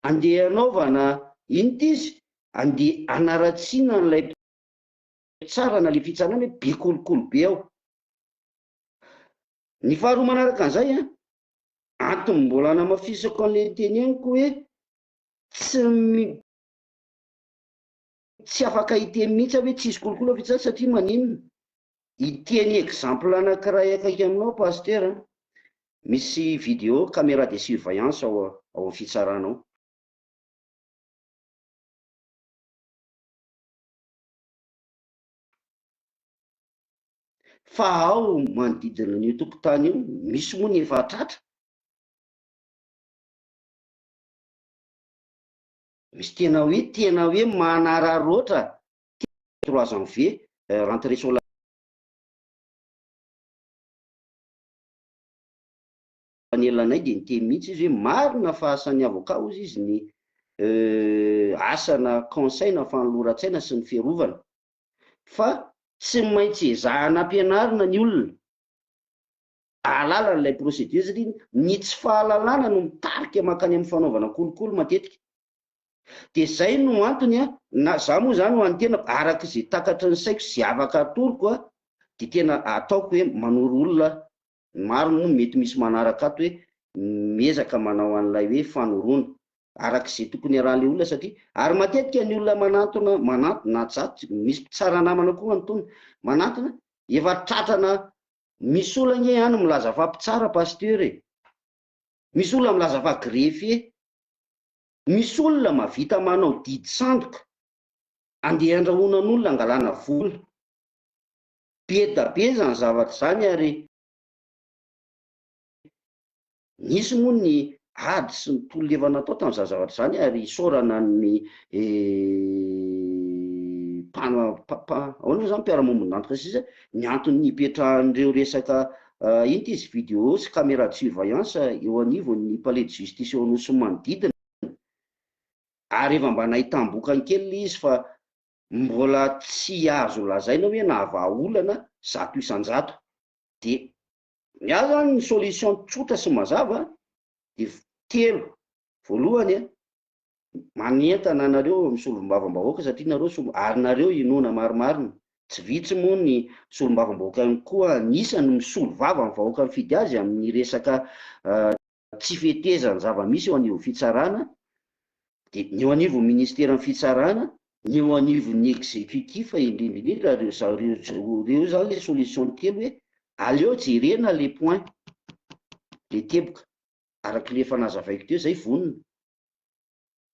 andeha hanaovana inona ity izy, andeha hanaratsiana an'ilay mpitsara na ilay fitsarana hoe be kolikoly be ao. Ny faharoa manaraka an'izay an, antony mbola hanamafisako an'ilay teneniko hoe tsy tsy afaka hiteny mihitsy aho hoe tsisy kolikoly ao fitsarana satria maninona? Hiteny exemple anankiray akaiky aminao Pasitera an, misy vidéo caméra de surveillance ao ao amin'ny fitsarana ao. Fa ao manodidina an'io tokotany io misy moa ny efa tratra. Misy tena hoe tena hoe manararaotra 3 janvier rentrée solennelle anay dia niteny mihitsy izy hoe marina fa asan'ny avocat hozy izy ny asana conseil na fanoloran-tsaina sy ny fiarovana fa tsy maintsy ezahana ampianarina ny olona ahalala an'ilay procédure satria ny tsy fahalalana no mitarika mankany amin'ny fanaovana kolikoly matetika. Dia zay no antony a, na za moa zany ho an'ny tenako araka izay takatry ny saiko sy afaka atoroko a, dia tena ataoko hoe manoro olona aho, ny maro moa mety misy manaraka ato hoe miezaka manao an'ilay hoe fanoroana araka izay tokony arahan'ilay olona satria ary matetika ny olona manantona manantona na za misy mpitsara namana koa antonona manantona efa tratrana misy olona anie any milaza fa mpitsara pasteur e, misy olona milaza fa greffier, Misy olona mavita manao didy sandoka, andeha andrahonan'olona angalana vola. Be da be izany zavatra izany ary nisy moa ny ady sy ny tolona efa natao tamin'izany zavatra izany ary isaorana ny mpana- ahoana moa izany mpiara-mombon'antoka sisa ny antony nipetrahan'ireo resaka inona ity izy vidéo sy caméra de surveillance eo anivon'ny palais de justice eo Anosy sy ny manodidina ary efa mba nahitam-bokany kely ilay izy fa mbola tsy azo lazaina hoe nahavaha olana 100%. Dia ny ahy zany ny solution tsotra sy mazava dia telo, voalohany an, manentana anareo amin'ny solombavambahoaka satria nareo solo ary nareo inoana marimarina, tsy vitsy moa ny solombavambahoaka ihany koa anisany misolo vava ny vahoaka nifidy azy amin'ny resaka tsy fetezan'ny zava-misy eo anivon'ny fitsarana, dia ny eo anivon'ny ministeran'ny fitsarana, ny eo anivon'ny executif indrindra indrindra ireo za- ireo ireo zany le solution kely hoe aleo jerena le point, le teboka, araka le efa nazavaiko teo zay vonona,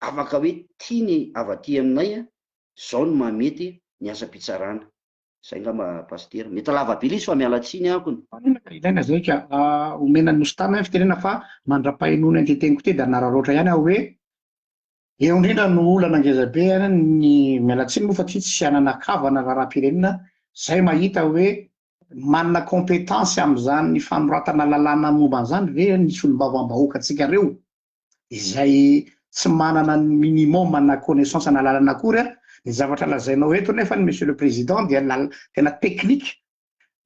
afaka hoe tiany avy aty aminay an, zao no mahamety ny asam-pitsarana. Zay ngamba Pasitera. Mety lava be le izy fa miala tsiny akony. Maninona ka ilaina zay ka omena ny nosy tany ny fitenena fa mandra-pahenoana ity teniko ity dia hanararaotra ihany aho hoe eo indrindra no olana ngeza be ny miala tsiny moa fa ty tsy hanana kavana raharaham-pirenena zay mahita hoe manana compétence amin'izany fanoratana lalàna momba an'izany ve ny solombavambahoaka antsika reo izay tsy manana ny minimum na connaissance na lalana akory a, ny zavatra lazainao eto nefa ny monsieur le président dia lal tena technique,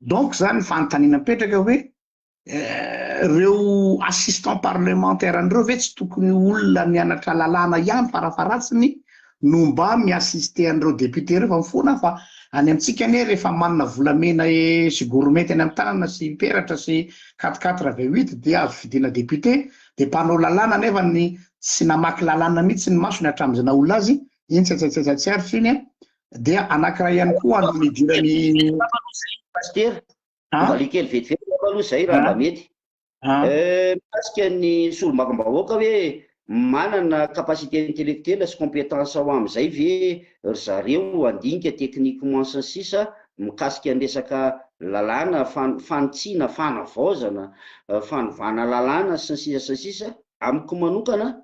donc zany fanontaniana mipetraka hoe reo assistant parlementaire an'ireo ve tsy tokony olona nianatra lalàna ihany farafaharatsiny no mba mi-assister an'ireo député ireo fa mifona fa any amintsika anie rehefa manana volamena e sy gourmette any amin'ny tanana sy peratra sy quatre quatre V huit dia azo fidiana député dia mpanao lalàna nefa ny tsy namaky lalàna mihitsy ny masony hatramin'izay naha olona azy, iny tsy tsy tsy aritra iny an, dia anankiray ihany koa no nidirany. Pasitera, valiho kely vetivety angamba aloha izay raha mba mety. Mikasika ny solombavambahoaka hoe manana capacité intellectuelle sy compétence ho amin'izay ve ry zareo handinika techniquement sy ny sisa mikasika ny resaka lalàna, fanitsiana, fanavaozana, fanovana lalàna sy ny sisa sy ny sisa, amiko manokana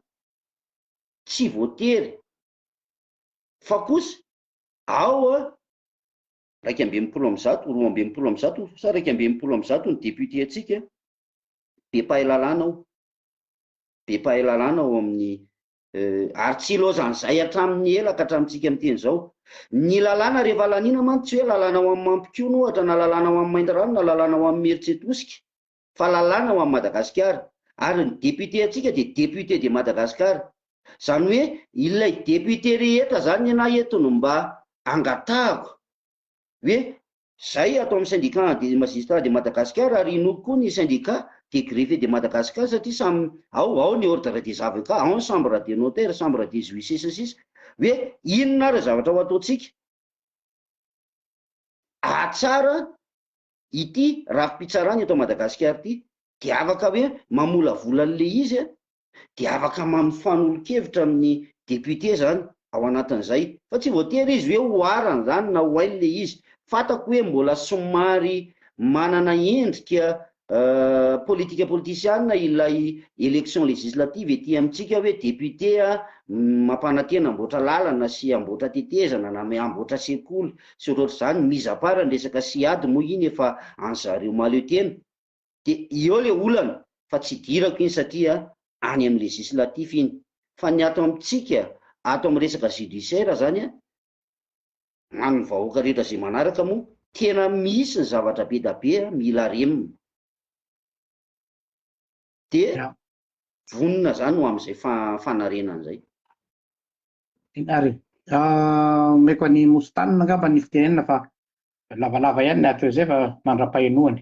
tsy voatery fa kosa ao 161, 162 sa 161 ny député antsika, be mpahay lalàna ao, be mpahay lalàna ao amin'ny ary tsy ilaozan'izay hatramin'ny ela ka hatramintsika miteny izao. Ny lalàna rehefa laniana mantsy tsy hoe lalàna ho an'ny Mampikony ohatra na lalàna ho an'ny Maintirano na lalàna ho an'ny Imerintsiatosika fa lalàna ho an'i Madagasikara. Ary ny député antsika dia député de Madagascar. Izany hoe ilay député rehetra izany ny anah eto no mba angatahako hoe Zay ato amin'ny syndicat des magistrats de Madagascar ary inoako koa ny syndicat des greffiers de Madagascar satria samy ao, ao ny ordre des avocats, ao ny chambre des notaires, chambre des huissiers sy ny sisa hoe inona ary zavatra ho ataontsika hahatsara ity rafi-pitsarana eto Madagasikara ity dia afaka hoe mamolavola an'ilay izy dia afaka mifanolo-kevitra amin'ny député zany ao anatin'izay, fa tsy voatery izy hoe oharana zany na ho hainy le izy, fantako hoe mbola somary manana endrika politika politisiana ilay élection législative ety amintsika hoe député mampanantena hamboatra lalana sy hamboatra tetezana na hamboatra sekoly sy ohatrohatr'izany, mise à part ny resaka SIAD moa iny efa an'zareo mahaleo tena, Dia eo le olana fa tsy idirako iny satria any amin'ny législatif iny. Fa ny ato amintsika ato amin'ny resaka judiciaire zany an, an'ny vahoaka rehetra izay manaraka moa, tena misy ny zavatra be da be mila arenina. Dia vonona zany ho amin'izay fanarenana izay. Ary omeko an'i Moustane angamba ny fitenenana fa lavalava ihany ny ato izay fa mandra-pahenoany.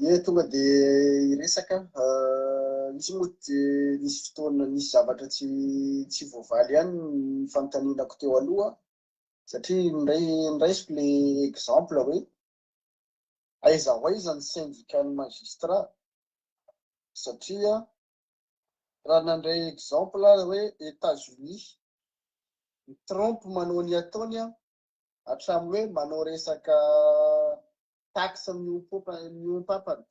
Ie, tonga dia hiresaka. Nisy moa dia nisy fotoana, nisy zavatra tsy tsy voavaly ihany ny fanontanianako teo aloha. Satria niraisiko le exemple hoe aiza ho aiza ny syndicat ny magistrat satria raha nandray exemple aho hoe Etats Unis, ny Trump manao ny ataony hatramin'ny hoe manao resaka taxe mihoampampana,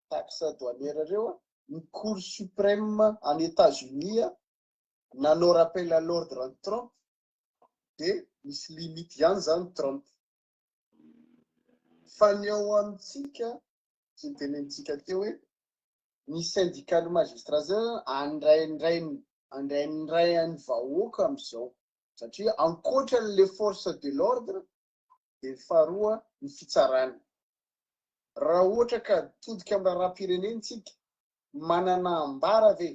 taxe douanière ireo, ny cour suprême any Etats Unis nanao rappel à l'ordre an'i Trump dia misy limite ihany zany Trump. Fa ny ao amintsika, izay notenenintsika teo hoe ny syndicat ny magistrat zay andraindrainy, andraindrain'ny vahoaka amin'izao satria ankoatra an'le force de l'ordre dia ny faharoa ny fitsarana. Raha ohatra ka todika amin'ny raharaham-pirenena isika, manana ambara ve?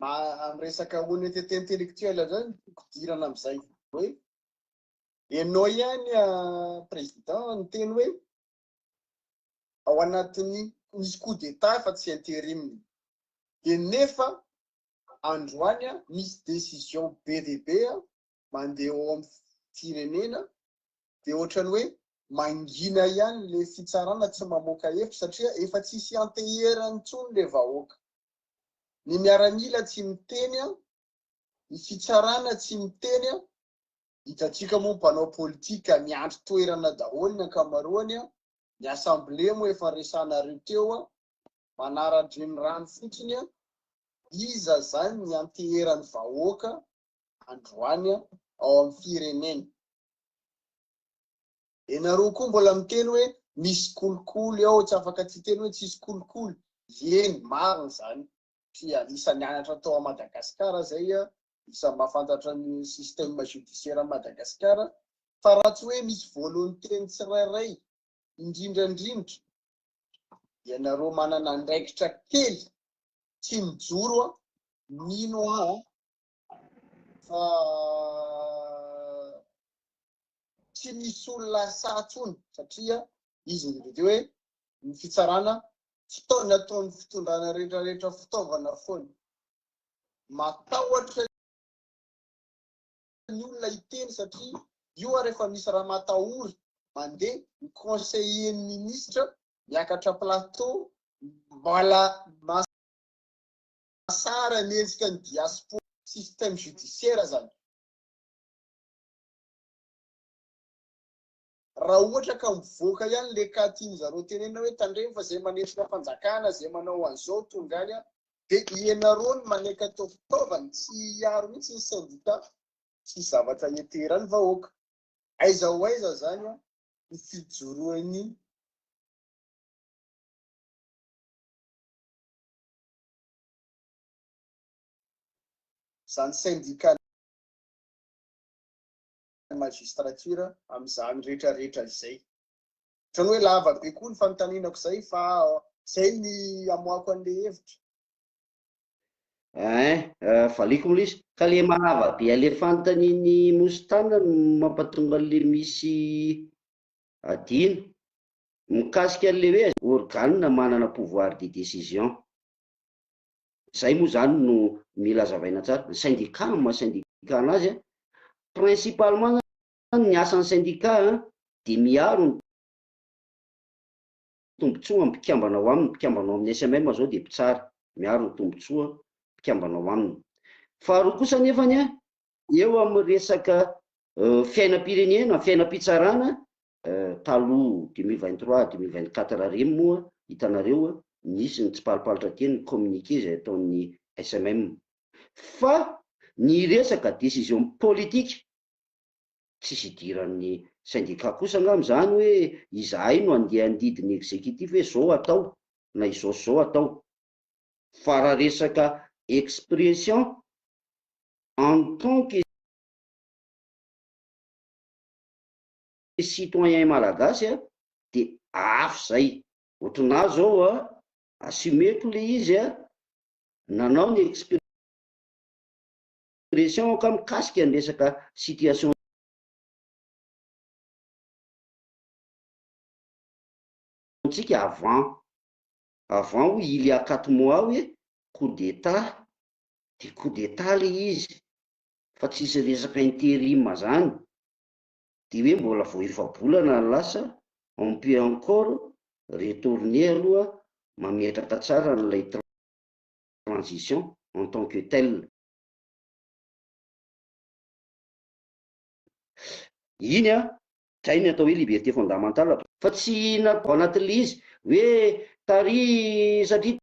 Amin'ny resaka honnêteté intellectuelle indray no tiako hidirana amin'izay hoe ianao ihany président niteny hoe ao anatin'ny misy coup d'état fa tsy intérim dia nefa androany misy décision be dia be mandeha ao amin'ny firenena dia ohatran'ny hoe mangina ihany le fitsarana tsy mamoaka hevitra satria efa tsisy ianteherany intsony le vahoaka. Ny miaramila tsy miteny, ny fitsarana tsy miteny, hitantsika moa mpanao politika miandry toerana daholo ny ankamaroany, ny assemblée moa efa resahanareo teo, manara-drenirano fotsiny, iza zany ny ianteheran'ny vahoaka androany ao amin'ny firenena? Ianareo koa mbola miteny hoe misy kolikoly ao, tsy afaka tsy hiteny hoe tsisy kolikoly. Eny, marina izany, satria anisan'ny nianatra tao Madagasikara izay, isan'ny mahafantatra ny système judiciaire an'i Madagasikara, fa raha tsy hoe misy volonté-n'ny tsirairay, indrindra indrindra ianareo manana andraikitra kely tsy mijoro, mino aho fa tsy misy olona sahy intsony satria izy no dia hoe ny fitsarana fitaona ataon'ny fitondrana rehetra rehetra fitaovana foana. Matahotra ny olona hiteny satria io ary efa misy ramatahory mandeha ny conseiller ny ministre miakatra plateau mbola masara mihetsika ny diaspora système judiciaire zany. Raha ohatra ka mivoaka ihany le cas tiany zareo tenenina hoe tandremo fa zay manenjika fanjakana, zay manao an'izao tonga any an, de ianareo no manaiky atao fitaovany, tsy hiaro mihitsy ny syndicat, tsy zavatra ieteran'ny vahoaka. Aiza ho aiza zany an ny fijoroan'ny zany syndicat ny magistrature amin'izany rehetra rehetra izay. Ohatran'ny hoe lava be koa ny fanontanianako izay fa izay ny amoahako an'ilay hevitra. Ein, valiako moa ilay izy. Ka le mahalava be an'ilay fanontanian'i Moustana no mampatonga an'ilay misy adino. Mikasika an'ilay hoe organe manana pouvoir de décision. Zay moa zany no mila azavaina tsara. Ny syndicat amin'ny maha syndicat anazy an, principalement zany ny asan'ny syndicat an dia miaro ny tombotsoa amin'ny mpikambana ao aminy, mpikambana ao amin'ny SMM zao dia mpitsara, miaro ny tombotsoa mpikambana ao aminy. Faharoa kosa anefany an, eo amin'ny resaka fiainam-pirenena, fiainam-pitsarana, taloha 2023, 2024 ireny moa hitanareo nisy ny tsipalopalotra teny ny communiqué izay ataon'ny SMM. Fa ny resaka décision politique tsisy idiran'ny syndicat kosa angamba izany hoe izahay no andeha handidy ny exécutif hoe zao atao na izao sy izao atao. Fa raha resaka expression en tant que citoyen malagasy a de hafa zay, ohatrinà zao a assumeko le izy a, nanao ny expression aho ka mikasika ny resaka situation ntsika avant, avant hoy il y a quat mois hoe coup d'etat, de coup d'etat le izy fa tsisy resaka interim zany. Dia hoe mbola vao efa-bolana ny lasa, on peut encore retourner aloha mametraka tsara an'ilay transition en tant que tel. Iny an, zay ny atao hoe liberté fondamentale fa tsy natao anatin'ilay izy hoe tary satria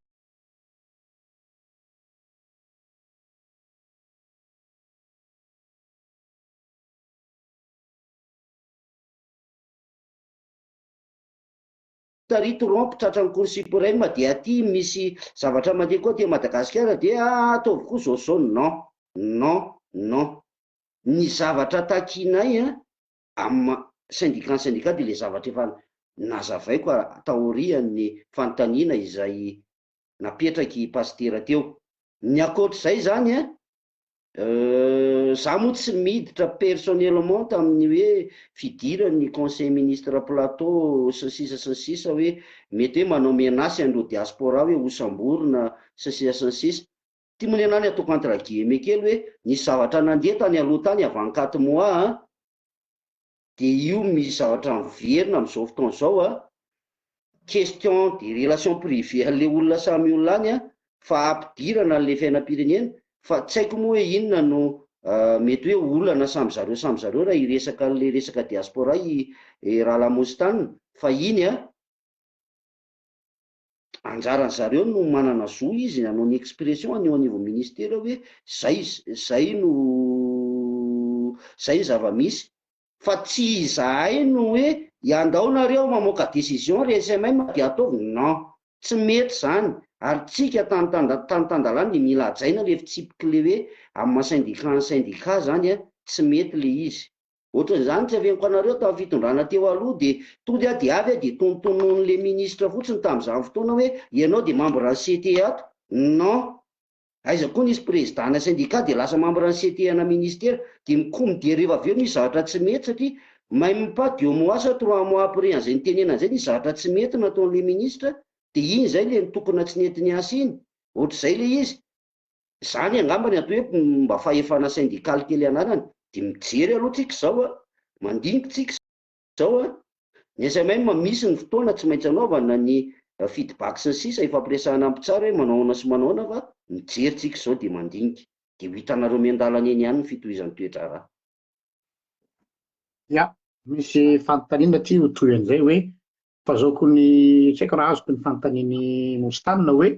Tary Trump tratran'ny cour supreme dia aty misy zavatra mandeha koa aty Madagasikara dia ataovy koa zao sy zao non non non ny zavatra takianay an amin'ny syndicat ny syndicat dia ilay zavatra efa. Nazavaiko taorian'ny fanontaniana izay napetrak'i Pasitera teo. Ny ankoatr'izay izany an, za moa tsy miditra personnellement tamin'ny hoe fidiran'ny conseil ministre plateau sy ny sisa sy ny sisa hoe mety hoe manao menace an'ireo diaspora hoe hosamborina sy ny sisa sy ny sisa. Ty moa ny anah ny ataoko entre guillemets kely hoe nisy zavatra nandeha tany aloha tany avant quatre mois an, dia io misy zavatra miverina amin'izao fotoana izao a, question de relation privée an'le olona samy olona any a, fa ampidirana an'le fiainam-pirenena, fa tsy haiko moa hoe inona no mety hoe olana samy zareo samy zareo raha hiresaka an'le resaka diaspora i Rahalahy Mostane, fa iny a, anjaran zareo no manana zo izy hanao ny expression any eo anivon'ny ministera hoe zay zay no zay ny zava-misy fa tsy izahay no hoe iandao nareo mamoaka décision ry SMM dia ataovy non tsy mety zany ary tsika tany tany tan-dalàna dia mila hajaina le fitsipiky le hoe amin'ny maha syndicat ny syndicat zany a tsy mety le izy. Ohatran'izany tsy afeniko anareo tamin'ny fitondrana teo aloha dia tonga dia dia avy aho dia tonontonon'le ministre fotsiny tamin'izany fotoana hoe ianao dia membre ny CT ato. Non! Aiza koa nisy président-na syndicat dia lasa membre ny CT ana ministera dia mikomy dia rehefa avy eo misy zavatra tsy mety satria même pas deux mois sa trois mois après an'izay nitenenana an'izay nisy zavatra tsy mety nataon'le ministre dia iny izay le nitokona tsy nety niasa iny. Ohatr'izay le izy. Zany angamba ny atao hoe mba fahefana syndicale kely ananany, dia mijery aloha tsika izao a, mandinika tsika izao a, ny SMM misy ny fotoana tsy maintsy anaovana ny feedback sy ny sisa ifampiresahana amin'ny mpitsara hoe manao ahoana sy manao ahoana fa mijery tsika izao dia mandinika, dia ho hitanareo miandalana eny ihany ny fitohizan'ny toe-draharaha. Ya, misy fanontaniana aty ho toy an'izay hoe, fazahoako ny, tsy haiko raha azoko ny fanontanian'i Moustane hoe,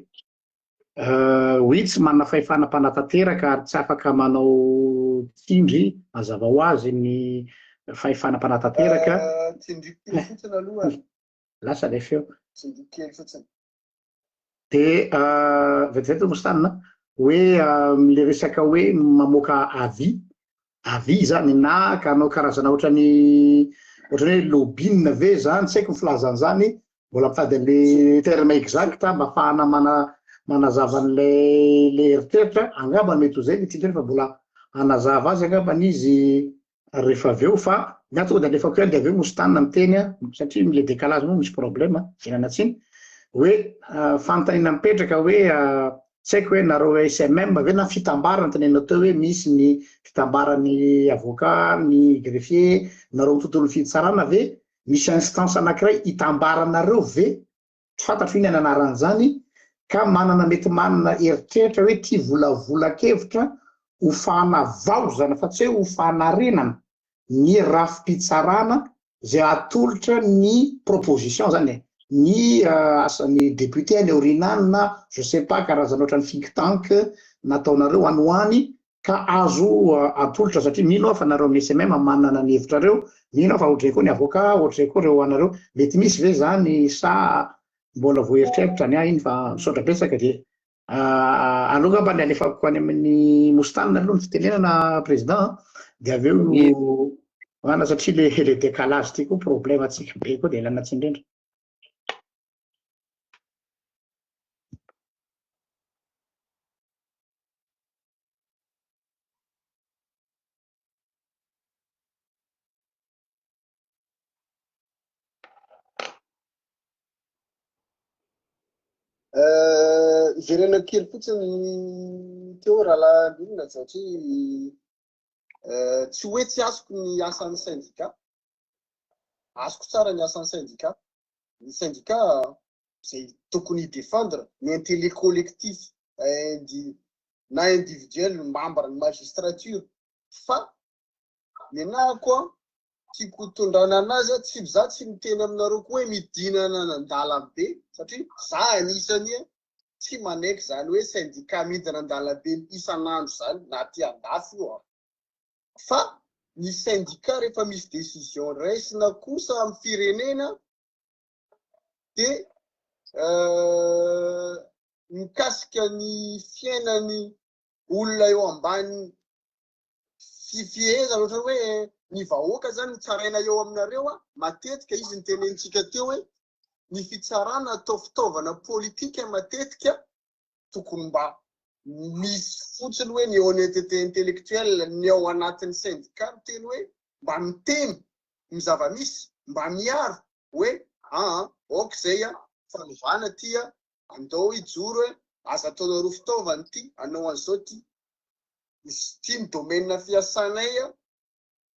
Oui, tsy manana fahefana mpanatanteraka ary tsy afaka manao tsindry, mazava ho azy ny fahefana mpanatanteraka. Tsindriko kely fotsiny aloha. Lasa ilay feo. Tsindriko kely fotsiny. Dia vetivety Mostana, hoe le resaka hoe mamoaka avis, avis izany na ka hanao karazana ohatran'ny ohatran'ny hoe lobbying ve zany, tsy haiko ny filaza an'izany, mbola mitady an'le terme exact mba ahafahana mana manazava an'ilay le eritreritra, angamba mety ho zay ny titre fa mbola hanazava azy angambany izy rehefa avy eo fa ny ahy tonga de alefako ihany de avy eo Mostana miteny an, satria le décalage moa misy problème, ialana tsiny, hoe fanontaniana mipetraka hoe Tsy haiko hoe nareo SMM ve na fitambarana tenenina teo hoe misy ny fitambaran'ny avocat, ny greffier, nareo amin'ny tontolon'ny fitsarana ve misy instance anankiray itambaranareo ve, tsy fantatro inona ny anaran'izany, ka manana mety manana eritreritra hoe ity volavolan-kevitra ho fanavaozana fa tsy hoe ho fanarenana ny rafi-pitsarana izay atolotra ny proposition zany e, ny asan'ny député any aoriana any na je sais pas karazana ohatran'ny think tank nataonareo any ho any ka azo atolotra satria mino aho fa nareo amin'ny SMM manana ny hevitrareo, mino aho fa ohatr'izay koa ny avocat, ohatr'izay koa ireo anareo, mety misy ve zany sa mbola vao eritreritra ny ahy iny fa misaotra betsaka dia Aleo angamba ny alefako any amin'ny Mostane aloha ny fitenenana président dia avy eo ana satria le le décalage ty koa problème antsika be koa dia ilana tsiny indrindra. Iverenako kely fotsiny teo rahalahy Ambinina satria tsy hoe tsy azoko ny asan'ny syndicat. Azoko tsara ny asan'ny syndicat. Ny syndicat izay tokony hi-défendre ny intérêt collectif na individuel ny membre ny magistrature fa Nenaha koa tiako hotondrana anazy a, tsy za tsy miteny aminareo koa hoe midinana an-dalambe satria za anisany tsy manaiky zany hoe syndicat midina an-dalambe isan'andro zany na aty andafy io a, fa ny syndicat rehefa misy décision raisina kosa amin'ny firenena de mikasika ny fiainan'ny olona eo ambany fifehezana ohatran'ny hoe. Ny vahoaka zany no tsaraina eo aminareo a, matetika izy nitenenintsika teo hoe ny fitsarana atao fitaovana politika matetika, tokony mba misy fotsiny hoe ny honnêteté intellectuelle ny ao anatin'ny syndicat miteny hoe mba miteny ny zava-misy, mba miaro hoe aa ok zay a, fanovana ty a, andao hijoro e, aza ataonareo fitaovana ty, anao an'izao ty, ity ny domaine fiasanay a,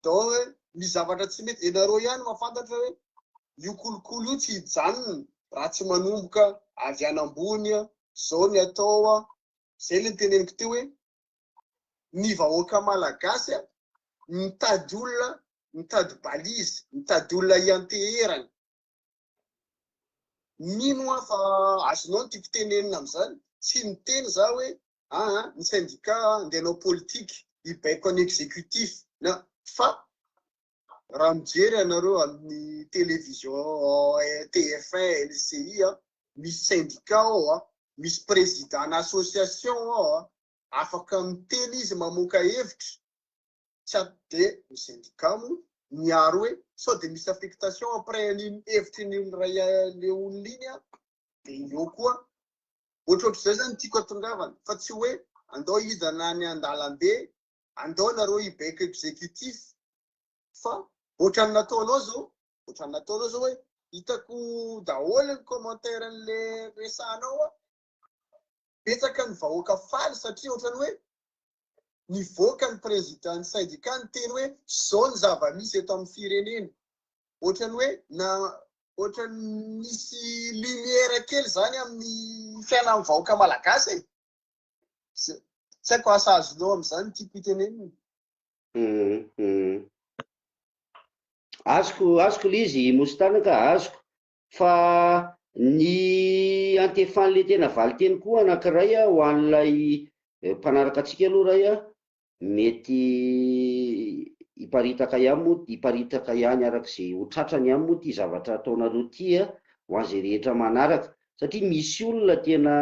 donc hoe misy zavatra tsy mety, ianareo ihany mahafantatra hoe io kolikoly io tsy hijanona raha tsy manomboka avy any ambony a, zao ny atao a, zay le niteneniko teo hoe ny vahoaka malagasy a mitady olona, mitady balise, mitady olona hianteherana. Mino aho fa azonao ny tiako tenenina amin'izany, tsy miteny za hoe aa ny syndicat andeha hanao politique hibaiko ny exécutif na fa raha mijery ianareo amin'ny télévision TF1, LCI a, misy syndicat ao a, misy président n'association ao a, afaka miteny izy mamoaka hevitra, tsy de ny syndicat moa miaro hoe sao de misy affectation après an'iny hevitry ny olona ray le olona iny a, de eo koa ohatrohatr'izay zany tiako atongavana fa tsy hoe andao hidana any an-dalambe, andao nareo hibaiko exécutif fa ohatran'ny nataonao zao, ohatran'ny nataonao zao hoe hitako daholo ny commentaire an'le resahanao a, betsaka ny vahoaka faly satria ohatrany hoe nivoaka ny président ny syndicat niteny hoe zao ny zava-misy eto amin'ny firenena, ohatrany hoe na ohatrany misy lumière kely zany amin'ny fiainan'ny vahoaka malagasy e. Tsy haiko asa azonao amin'izany tiako hitenenina. Azoko, azoko le izy Mostana ka azoko fa ny antefan'le tena valinteny koa anankiray a, ho an'ilay mpanaraka antsika aloha ray a, mety hiparitaka ihany moa, hiparitaka ihany arak'izay ho tratrany ihany moa ty zavatra ataonareo ty a, ho an'izay rehetra manaraka, satria misy olona tena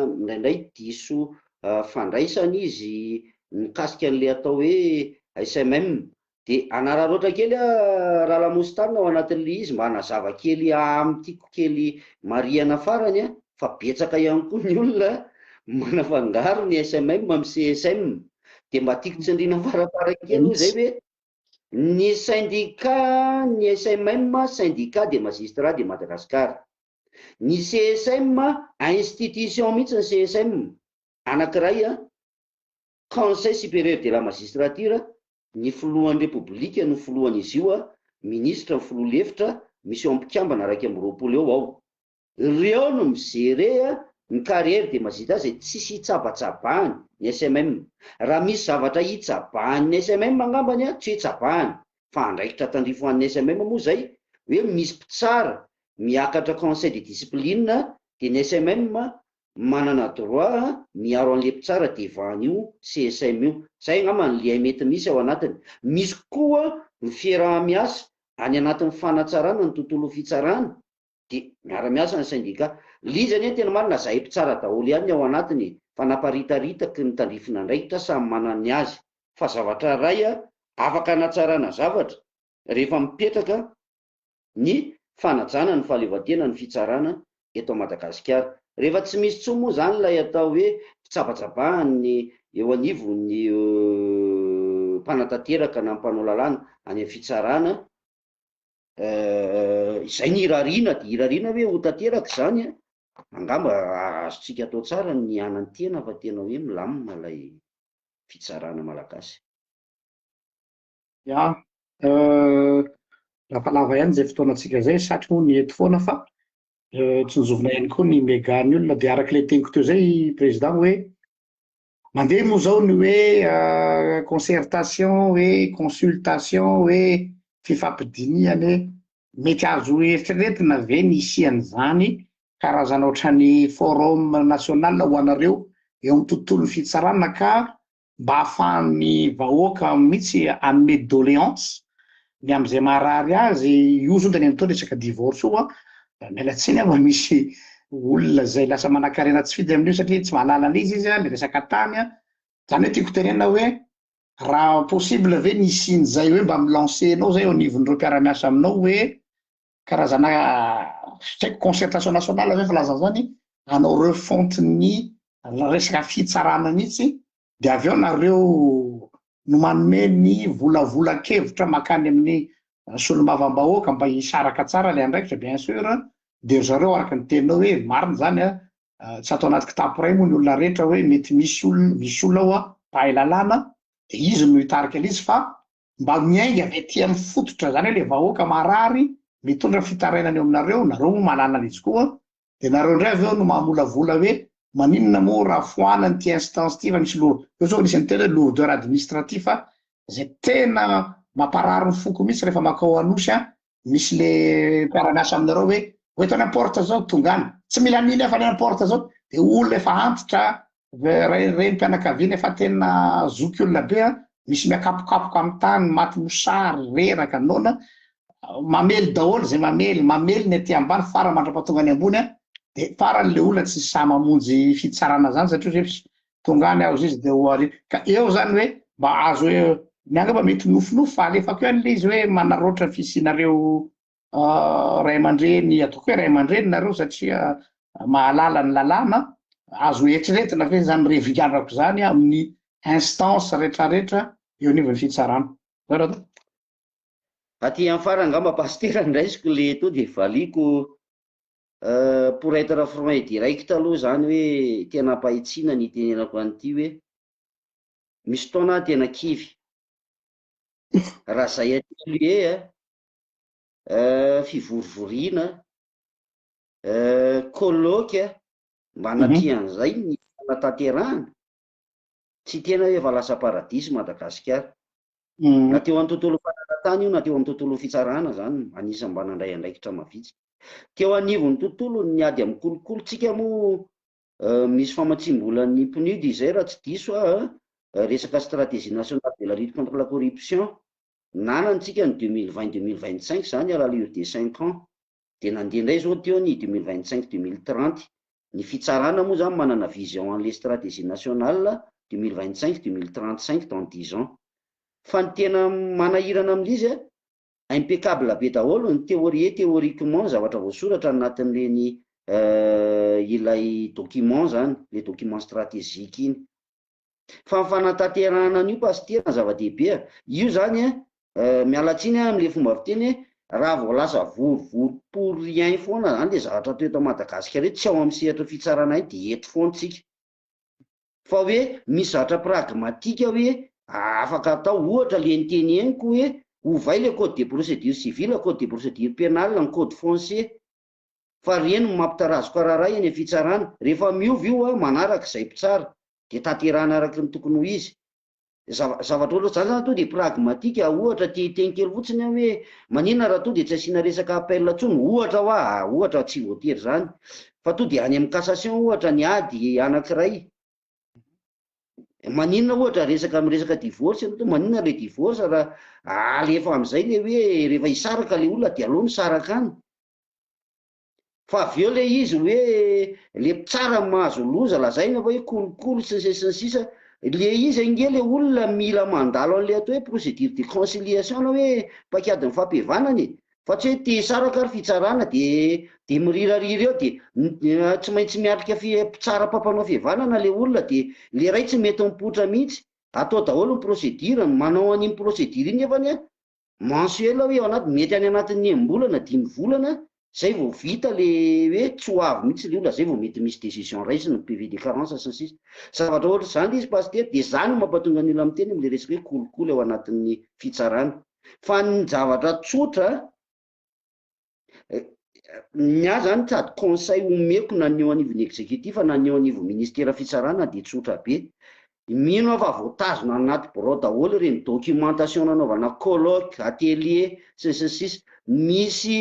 indraindray diso fandraisana izy mikasika an'le atao hoe SMM, de anararaotra kely a Ralamositany ao anatin'le izy mba hanazava kely amin'ny tiako kely marihana farany a, fa betsaka ihany koa ny olona manafangaro ny SMM amin'ny CSM, de mba tiako tsindriana farafara kely aloha zay hoe ny syndicat ny SMM syndicat des magistrats de Madagascar, ny CSM institution mihitsy ny CSM anankiray a, Conseil supérieur de la magistrature, ny filohan'ny Repoblika no filohan'izy io a, ministra ny filoha lefitra, misy eo mpikambana 21 eo ao. Ireo no mi-gérer ny carrière des magistrats zay tsisy hitsabatsabahany ny SMM. Raha misy zavatra hitsabahan'ny SMM angambany a, tsy hitsabahany fa andraikitra tandrifo an'ny SMM moa zay hoe misy mpitsara miakatra conseil de discipline de ny SMM manana droit miaro an'le mpitsara devant io CSM io. Zay angamba ny lien mety misy ao anatiny. Misy koa ny fiaraha-miasa any anatin'ny fanatsarana ny tontolo fitsarana, de miara-miasa ny syndicat. Lizy anie tena marina zahay mpitsara daholo ihany ny ao anatiny fa naparitaritaky ny tandrifin'andraikitra samy manana ny azy. Fa zavatra ray a afaka anatsarana zavatra rehefa mipetraka ny fanajana ny fahaleovantena ny fitsarana eto Madagasikara. Rehefa tsy misy tsoa moa zany ilay atao hoe fitsabatsabahany eo anivon'ny mpanatanteraka na mpanao lalàna any amin'ny fitsarana, izay ny irariana, de irariana hoe ho tanteraka izany a, angamba azontsika atao tsara ny hanantena fa tena hoe milamina ilay fitsarana malagasy. Ya, lavalava ihany zay fotoanantsika zay, satry moa ny eto foana fa tsinjovina ihany koa ny méga ny olona, de arak'ilay teniko teo zay président hoe mandeha moa zao ny hoe concertation, hoe consultation, hoe fifampidinihana hoe mety azo eritreretina ve ny hisian'izany karazana ohatran'ny forum national ho anareo eo amin'ny tontolon'ny fitsarana ka mba ahafahan'ny vahoaka mihitsy hanome doléance ny amin'izay maharary azy io zao de ny atao resaka divorce io a, miala tsiny aho fa misy olona zay lasa manan-karena tsy fidy amin'io satria tsy mahalala an'izy izy a, le resaka tany a, zany hoe tiako tenenina hoe. Raha possible ve ny hisian'izay hoe mba mi-lancer-nao zay eo anivon'ireo mpiara-miasa aminao hoe karazana tsy haiko concertation nationale ve filazana zany, hanao refonte ny resaka fitsarana mihitsy de avy eo nareo no manome ny volavolan-kevitra mankany amin'ny solombavambahoaka mba hisaraka tsara le andraikitra bien sûr, de ry zareo araka ny teninao hoe marina zany an, tsy ato anaty kitapo iray moa ny olona rehetra hoe mety misy olona misy olona ao an mpahay lalàna de izy no hitarika an'izy fa mba miainga avy aty amin'ny fototra zany hoe le vahoaka marary mitondra fitarainana eo aminareo, nareo moa mahalala an'izy koa de nareo indray avy eo no mamolavola hoe maninona moa raha foanana ity instance ity fa misy lour eo zao nisy niteny hoe lourdeur administratif zay tena mamparary ny foko mihitsy rehefa makao Anosy an misy le mpiara-miasa aminareo hoe ho eto any am-porte zao tonga any tsy mila an'iny afa any am-porte zao de olona efa antitra renim-pianakaviana efa tena zoky olona be an misy miakapokapoka amin'ny tany maty mosary reraka noana mamely daholo zay mamely mamely ny aty ambany fara mandra-pahatonga any ambony an de farany le olona tsy sahy mamonjy fitsarana zany satria zay tonga any aho izy de ho ary ka eo zany hoe mba azo hoe ny angamba mety nofinofy fa alefako ihany le izy hoe manaroatra fisianareo ray aman-dreny ataoko hoe ray aman-dreny nareo satria mahalala ny lalàna azo eritreretina ve zany revigarako zany amin'ny instance retraretra eo anivon'ny fitsarana zay raha Aty amin'ny farany angamba pasitera ny raisiko le to de valiako Pour être franc et direct aloha zany hoe tena ampahitsiana ny itenenako an'ity hoe misy fotoana aho tena kivy. Raha zay atelier fivorivoriana, colloque mba anatrehan'izay ny fanatanterahana, tsy tena hoe efa lasa paradisa Madagasikara. Na teo amin'ny tontolon'ny fananan-tany io na teo amin'ny tontolon'ny fitsarana zany, anisan'ny mba nandray andraikitra mavitrika. Teo anivon'ny tontolon'ny ady amin'ny kolikoly, tsika moa misy famatsiam-bolan'ny PNUD izay raha tsy diso aho, resaka stratégie nationale de la lutte contre la corruption, nanantsika ny 2020 2025 izany à l'allure de cinq ans, dia nandeha indray izao teo ny 2025 2030, ny fitsarana moa izany manana vision an'ilay stratégie nationale 2025 2035 dans dix ans. Fa ny tena manahirana amin'ilay izy, impeccable be daholo ny théorie et théoriquement ny zavatra voasoratra anatin'ireny ilay document izany, ilay document stratégique iny. Fa ny fanatanterahana an'io pasitera ny zava-dehibe a! Io zany a, miala tsiny aho amle fomba fiteny hoe raha vao lasa vorivory pour rien foana zany le zavatra atao eto Madagasikara eto, tsy ao amin'ny sehatry ny fitsarana iny de eto foana tsika. Fa hoe misy zavatra pragmatique hoe afaka atao, ohatra le niteneniko hoe ovay le code de procédure civile, code de procédure pénale, ny code foncier. Fa reny no mampitarazoka raharaha eny amin'ny fitsarana. Rehefa miova io, manaraka izay mpitsara, dia tanterahina araka ny tokony ho izy. Zava, zavatra ohatran'izany zany tonga dia pragmatique, ohatra te hiteny kely fotsiny aho hoe maninona raha tonga dia tsy asiana resaka appel intsony, ohatra hoa, ohatra tsy voatery izany, fa tonga dia any amin'ny cassation ohatra ny ady anankiray. Maninona ohatra resaka miresaka divorce ianao to, maninona le divorce raha alefa amin'izay le hoe rehefa hisaraka le olona dia aleo misaraka any. Fa avy eo le izy hoe le mpitsara mahazo loza lazaina fa hoe kolikoly sy ny sisa sy ny sisa, le izy ange le olona mila mandalo an'le atao hoe procédure de conciliation na hoe paikadin'ny fampihavanana e, fa tsy hoe te hisaraka ary fitsarana de de mirirarira eo de tsy maintsy miatrika fi- mpitsara mpampanao fihavanana le olona de le ray tsy mety mipoitra mihitsy, atao daholo ny procédure, manao an'iny procédure iny nefany an, Mensuel hoe ao anaty, mety any anatin'ny enim-bolana, dimy volana, zay vao vita le hoe tsy ho avy mihitsy le olona, zay vao mety misy décision raisina, PV de carence sy ny sisa. Zavatra ohatr'izany le izy Pasitera, de zany no mampatonga ny olona miteny amle resaka hoe kolikoly ao anatin'ny fitsarana. Fa ny zavatra tsotra, Ny ahy zany sady conseil omeko na ny eo anivon'ny executif na ny eo anivon'ny ministera fitsarana dia tsotra be. Mino aho fa voatazona anaty birao daholo ireny documentation nanaovana colloque, atelier, sy ny sy ny sisa. Misy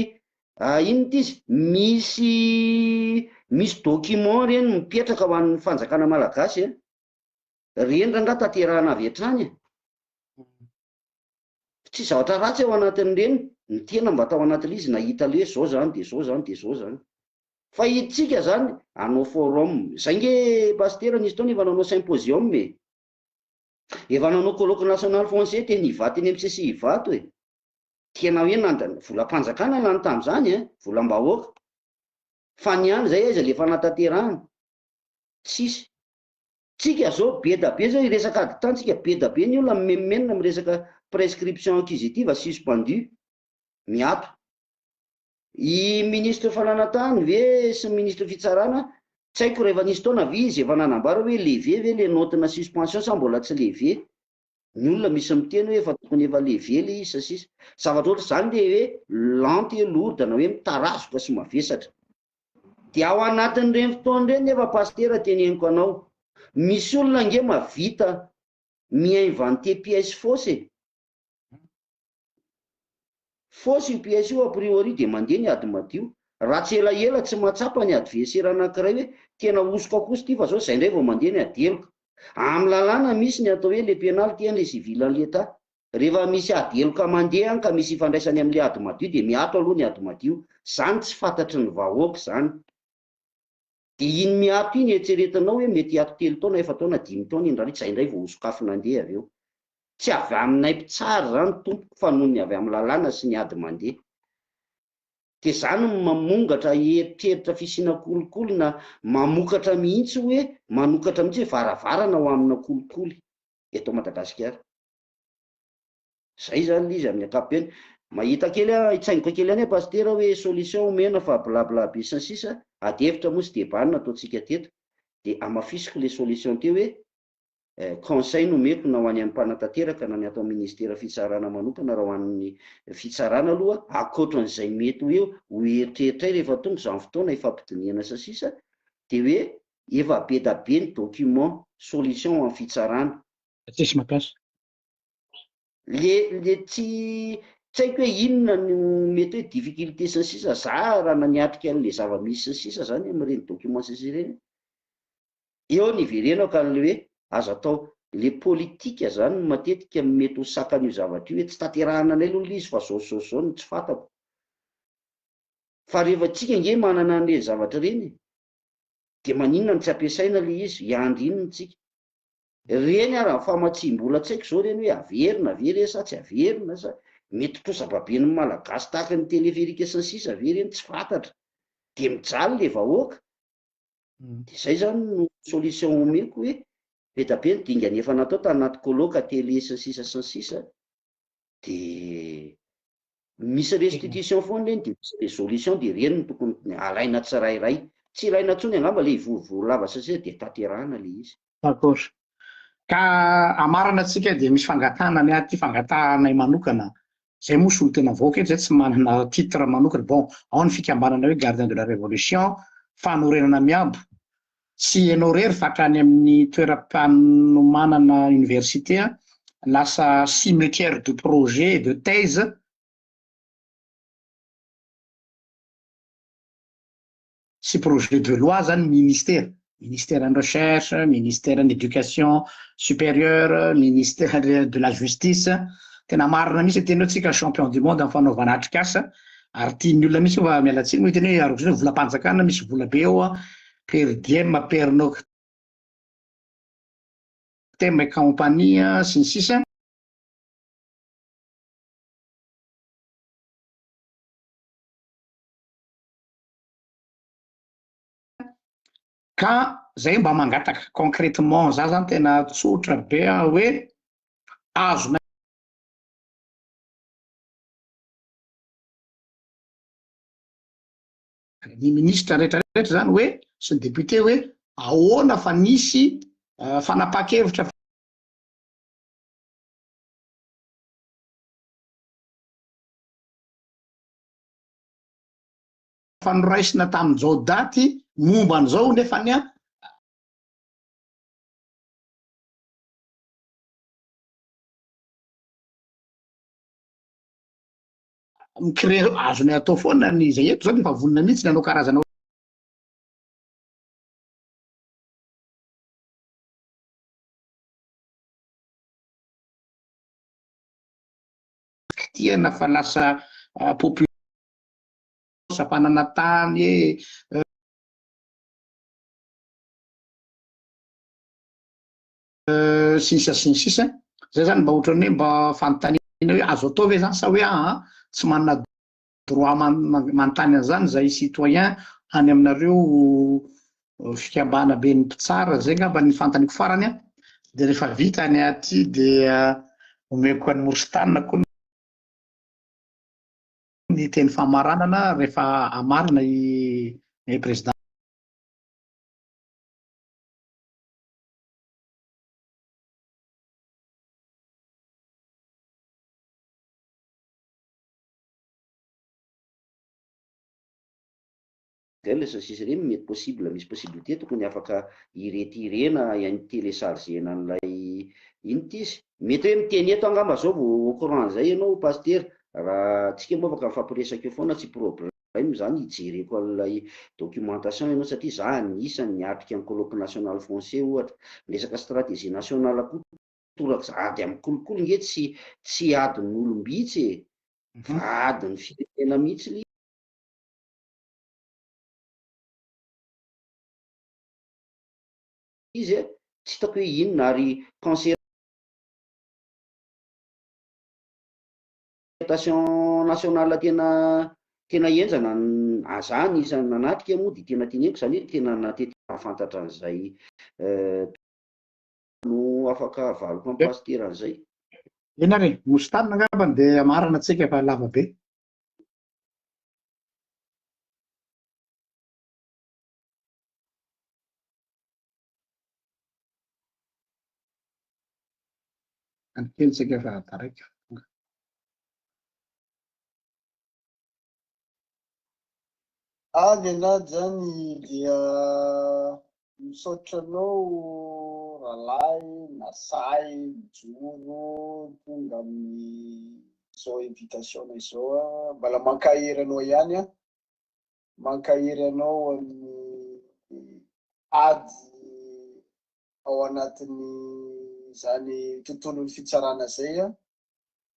inona ity izy? Misy misy document ireny mipetraka ho an'ny fanjakana malagasy a. Ireny rangaha tanterahana avy hatrany e. Tsy zavatra ratsy ao anatin'ireny, ny tena mba tao anatin'ilay izy nahita le hoe zao zany de zao zany de zao zany. Fa itsika zany hanao forum, zay nge Pasitera nisy fotoana efa nanao symposium e! Efa nanao colloque national foncier teny Ivato teny amin'ny CCI Ivato e. Tena hoe nandany volam-panjakana lany tamin'izany e, volam-bahoaka. Fa ny any izay aiza le fanatanterahana? Tsisy. Tsika zao be da be zao hiresaka ady tany tsika be da be ny olona mimenomenona miresaka prescription acquisitive suspendue miato. I ministre fananantany ve sy ny ministre fitsarana tsy haiko rehefa nisy taona ve izy efa nanambara hoe leve ve le note na suspension sa mbola tsy leve? Ny olona misy miteny hoe efa tokony efa leve le izy sa sisa. Zavatra ohatr'izany le hoe lente et lourde na hoe mitarazoka sy mavesatra. Dia ao anatin'ireny fotoana ireny nefa Pasitera teneniko anao, misy olona ange mavita mi-inventer pièce fausse e! Fausse io pièce io a priori dia mandeha ny ady madio. Raha tsy elaela tsy mahatsapa ny adversaire anankiray hoe tena hosoka kosa ity fa zao zay indray vao mandeha ny ady heloka. Amin'ny lalàna misy ny atao hoe le pénal ty an le civil en l'état. Rehefa misy ady heloka mandeha any ka misy ifandraisany amin'le ady madio dia miato aloha ny ady madio. Zany tsy fantatry ny vahoaka zany. Dia iny miato iny eritreretinao hoe mety hiato telo taona, efa-taona, dimy taona iny raha zay indray vao hosokafina andeha avy eo. Tsy avy aminay mpitsara izany tompoko fa noho ny avy amin'ny lalàna sy ny ady mandeha. Dia izany no mamongatra eritreritra fisiana kolikoly na mamokatra mihitsy hoe manokatra mihitsy hoe varavarana ho amina kolikoly eto Madagasikara. Zay izany ilay izy amin'ny ankapobeny. Mahita kely aho, hitsaingoka kely ihany aho Pasitera hoe solution omena fa bla bla be sy ny sisa, ady hevitra moa sy débat no nataontsika teto. Dia hamafisiko ilay solution teo hoe conseil no omeko na ho any amin'ny mpanatanteraka na ny ato amin'ny ministera fitsarana manokana raha ho an'ny fitsarana aloha ankoatran'izay mety hoe ho eritreritray rehefa tonga izany fotoana hifampidinihana sy ny sisa dia hoe efa be da be ny document solution ho an'ny fitsarana. Tsisy mampiasa. Le le tsy tsy haiko hoe inona no mety hoe difficulté sy ny sisa za raha naniatrika an'le zava-misy sy ny sisa zany amin'ireny document sy ny sisa ireny Eo no iverenako an'le hoe aza atao le politika zany no matetika mety ho sakan'io zavatra io hoe tsy tanterahana anay aloha le izy fa zao sy zao sy zao no tsy fantako. Fa rehefa tsika ange manana an'ireny zavatra ireny e, de maninona no tsy ampiasaina le izy, hiandry inona tsika? Ireny ara ny famatsiam-bola tsy haiko zao ireny hoe averina ve ireny sa tsy averina sa mety trosa baben'ny malagasy tahaka ny téléphérique sy ny sisa ve ireny tsy fantatra. De mijaly le vahoaka. Dia izay izany no solution omeko hoe be da be ny dingana efa natao tanaty colloque, atelier sy ny sisa sy ny sisa dia misy restitution foana ireny dia misy resolution dia ireny no tokony alaina tsirairay. Tsy ilaina intsony angamba ilay hivorivory lava sy ny sisa dia tanterahana ilay izy. D'accord. Ka hamarana antsika dia misy fangatahana ny ahy ity fangatahanay manokana. Zay moa solontena vahoaka eto zay tsy manana titre manokana. Bon, ao ny fikambanana hoe Gardien de la Révolution, fanorenana miabo. Tsy ianao irery fa hatrany amin'ny toeram-panomanana université lasa cimetière de projet et de thèse sy projet de loi zany ministera, ministère ny recherche, ministère ny éducation supérieure, ministère de la justice, tena marina mihitsy ny teny hoe tsika champion du monde amin'ny fanaovana atrikasa ary tian'ny olona mihitsy fa miala tsiny moa teny hoe araka izay volam-panjakana misy vola be ao an, per diem, per noctem et compagnie sy ny sisa. Ka zay mba mangataka concrètement za zany tena tsotra be aho hoe azonay ny ministra rehetra rehetra zany hoe sy ny député hoe ahoana fa nisy fanapahan-kevitra Fa noraisina tamin'izao daty momba an'izao nefa ny mi-créer azony atao foana ny izay eto zany efa vonona mihitsy ny hanao karazana kitihana fa lasa population mpanana tany e. Sy ny sisa sy ny sisa. Zay zany mba ohatran'ny hoe mba fanontaniana hoe azo atao ve zany sa hoe aa tsy manana droit manontany an'izany zay citoyen any aminareo fikambanaben'ny mpitsara. Zay ngamba ny fanontaniako farany an. Dia rehefa vita ny aty dia omeko an'i Moursitane koa ny teny famaranana rehefa hamarana i président. Google sy ny sisa ireny mety possible misy possibilité tokony afaka hi-retirer-na ny telecharger-na an'ilay ino ity izy? Mety hoe miteny eto angamba zao vao au courant an'izay ianao Pasitera, raha tsika moa afaka mifampiresaka eo foana tsy problème izany hijereko an'ilay documentation ianao satria za anisan'ny niatrika ny colloque national foncier ohatra, ny resaka stratégie nationale koa torak'izany, ady amin'ny kolikoly nge tsy tsy adin'olom-bitsy e, fa adin'ny firenena mihitsy ilay izy e, tsy hitako hoe inona ary concertation nationale tena tena henjana za anisan'ny nanatrika moa dia tena teneniko izany hoe tena natety nahafantatra an'izay no afaka havaliko amin'ny pasitera an'izay. Eny ary e, Moustanina angambany dia hamarana antsika fa lava be. Any kely tsika fa taraiky. Avy anah zany dia misaotra anao rahalahy nasahy nijoro tonga amin'izao invitation izao aho. Mbola mankahery anao ihany aho. Mankahery anao amin'ny ady ao anatin'izany tontolon'ny fitsarana izay aho.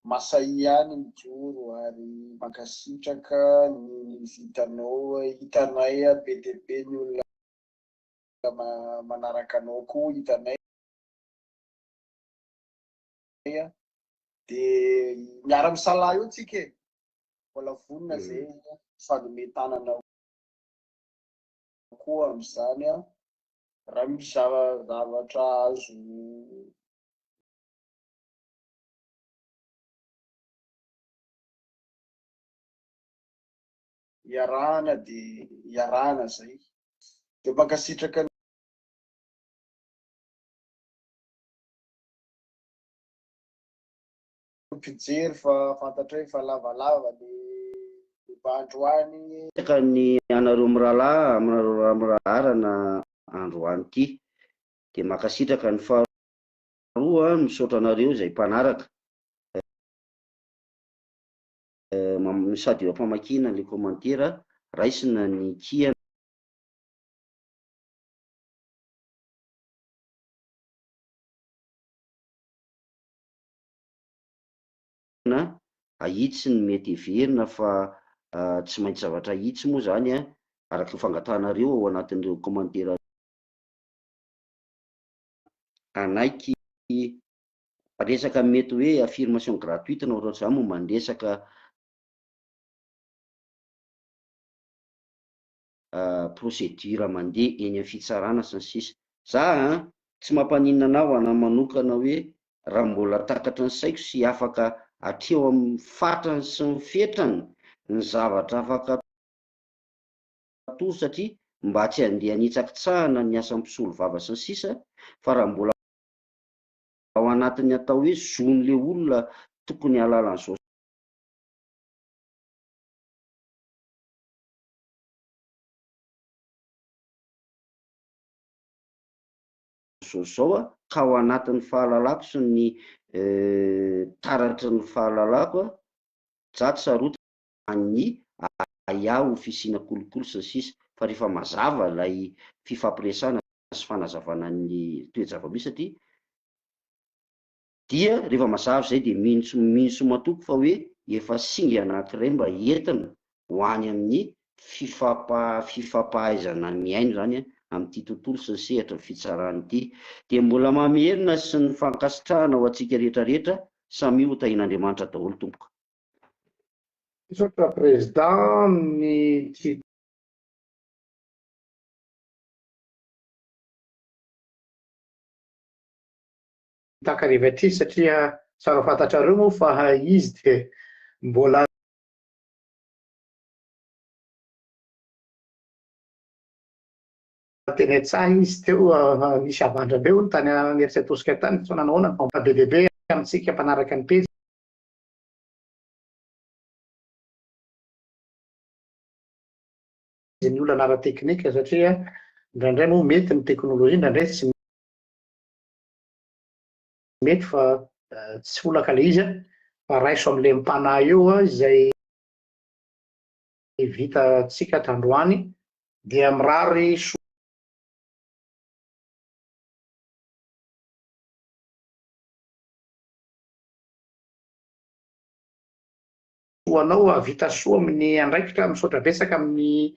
Masahia ihany mijoro ary mankasitraka ny vitanao, hitanay be dia be ny olona manaraka anao koa hitanay dia miara misalahy eo tsika e, mbola vonona zay hifanome tanana koa amin'izany an, raha misy zavatra azo Iarahana dia iarahana zay. Dia mankasitraka ny mpijery fa fantatray fa lavalava ny débat androany. Betsaka ny anareo mirahalahy aminareo miraharana androany ity. Dia mankasitraka ny faharoa misaotra anareo izay mpanaraka. Sady eo am-pamakiana ilay commentaire, raisina ny kiana. Ahitsy ny mety heverina fa tsy maintsy zavatra ahitsy moa izany araka ny fangatahanareo ao anatin'ireo commentaire hanaiky resaka mety hoe affirmation gratuite na ohatrohatr'izany momba ny resaka procédure mandeha eny amin'ny fitsarana sy ny sisa. Za an, tsy mampaninona anah ho anah manokana hoe raha mbola takatry ny saiko sy afaka hatreo amin'ny fatrany sy ny fetrany ny zavatra afaka atoro satria mba tsy handeha hanitsakitsahana ny asan'ny mpisolovava sy ny sisa fa raha mbola ao anatin'ny atao hoe zon'le olona tokony hahalala an'izao izao izao aho ka ao anatin'ny fahalalako sy ny taratry ny fahalalako aho za tsy sarotiny ny ahiahy ho fisiana kolikoly sy ny sisa fa rehefa mazava ilay fifampiresahana sy fanazavana ny toe-java-misy satria dia rehefa mazava izay dia mino sy mino sy matoky fa hoe efa singa anankiray mba entina ho any amin'ny fifampa- fifampahaizana mihaino izany. amin'ity tontolo sy ny sehatra ny fitsarana ity. Dia mbola mamerina sy ny fankasitrahana ho antsika rehetra rehetra, samia ho tahian'Andriamanitra daholo tompoko. Misaotra Président amin'ity takariva ity satria tsara fantatrareo moa fa izy dia mbola teny an-tsaha izy teo, nisy havandra be hono tany Imerintsiatosika tany, fa nanahoana ny be dia be amintsika mpanaraka ny pejy ny olana ara-teknika satria indraindray moa mety ny teknolojia, indraindray tsy mety fa tsy folaka ilay izy fa raiso amin'ilay mpanahy eo izay vitantsika tandroany dia mirary soa anao hahavita soa amin'ny andraikitra. Misaotra betsaka amin'ny.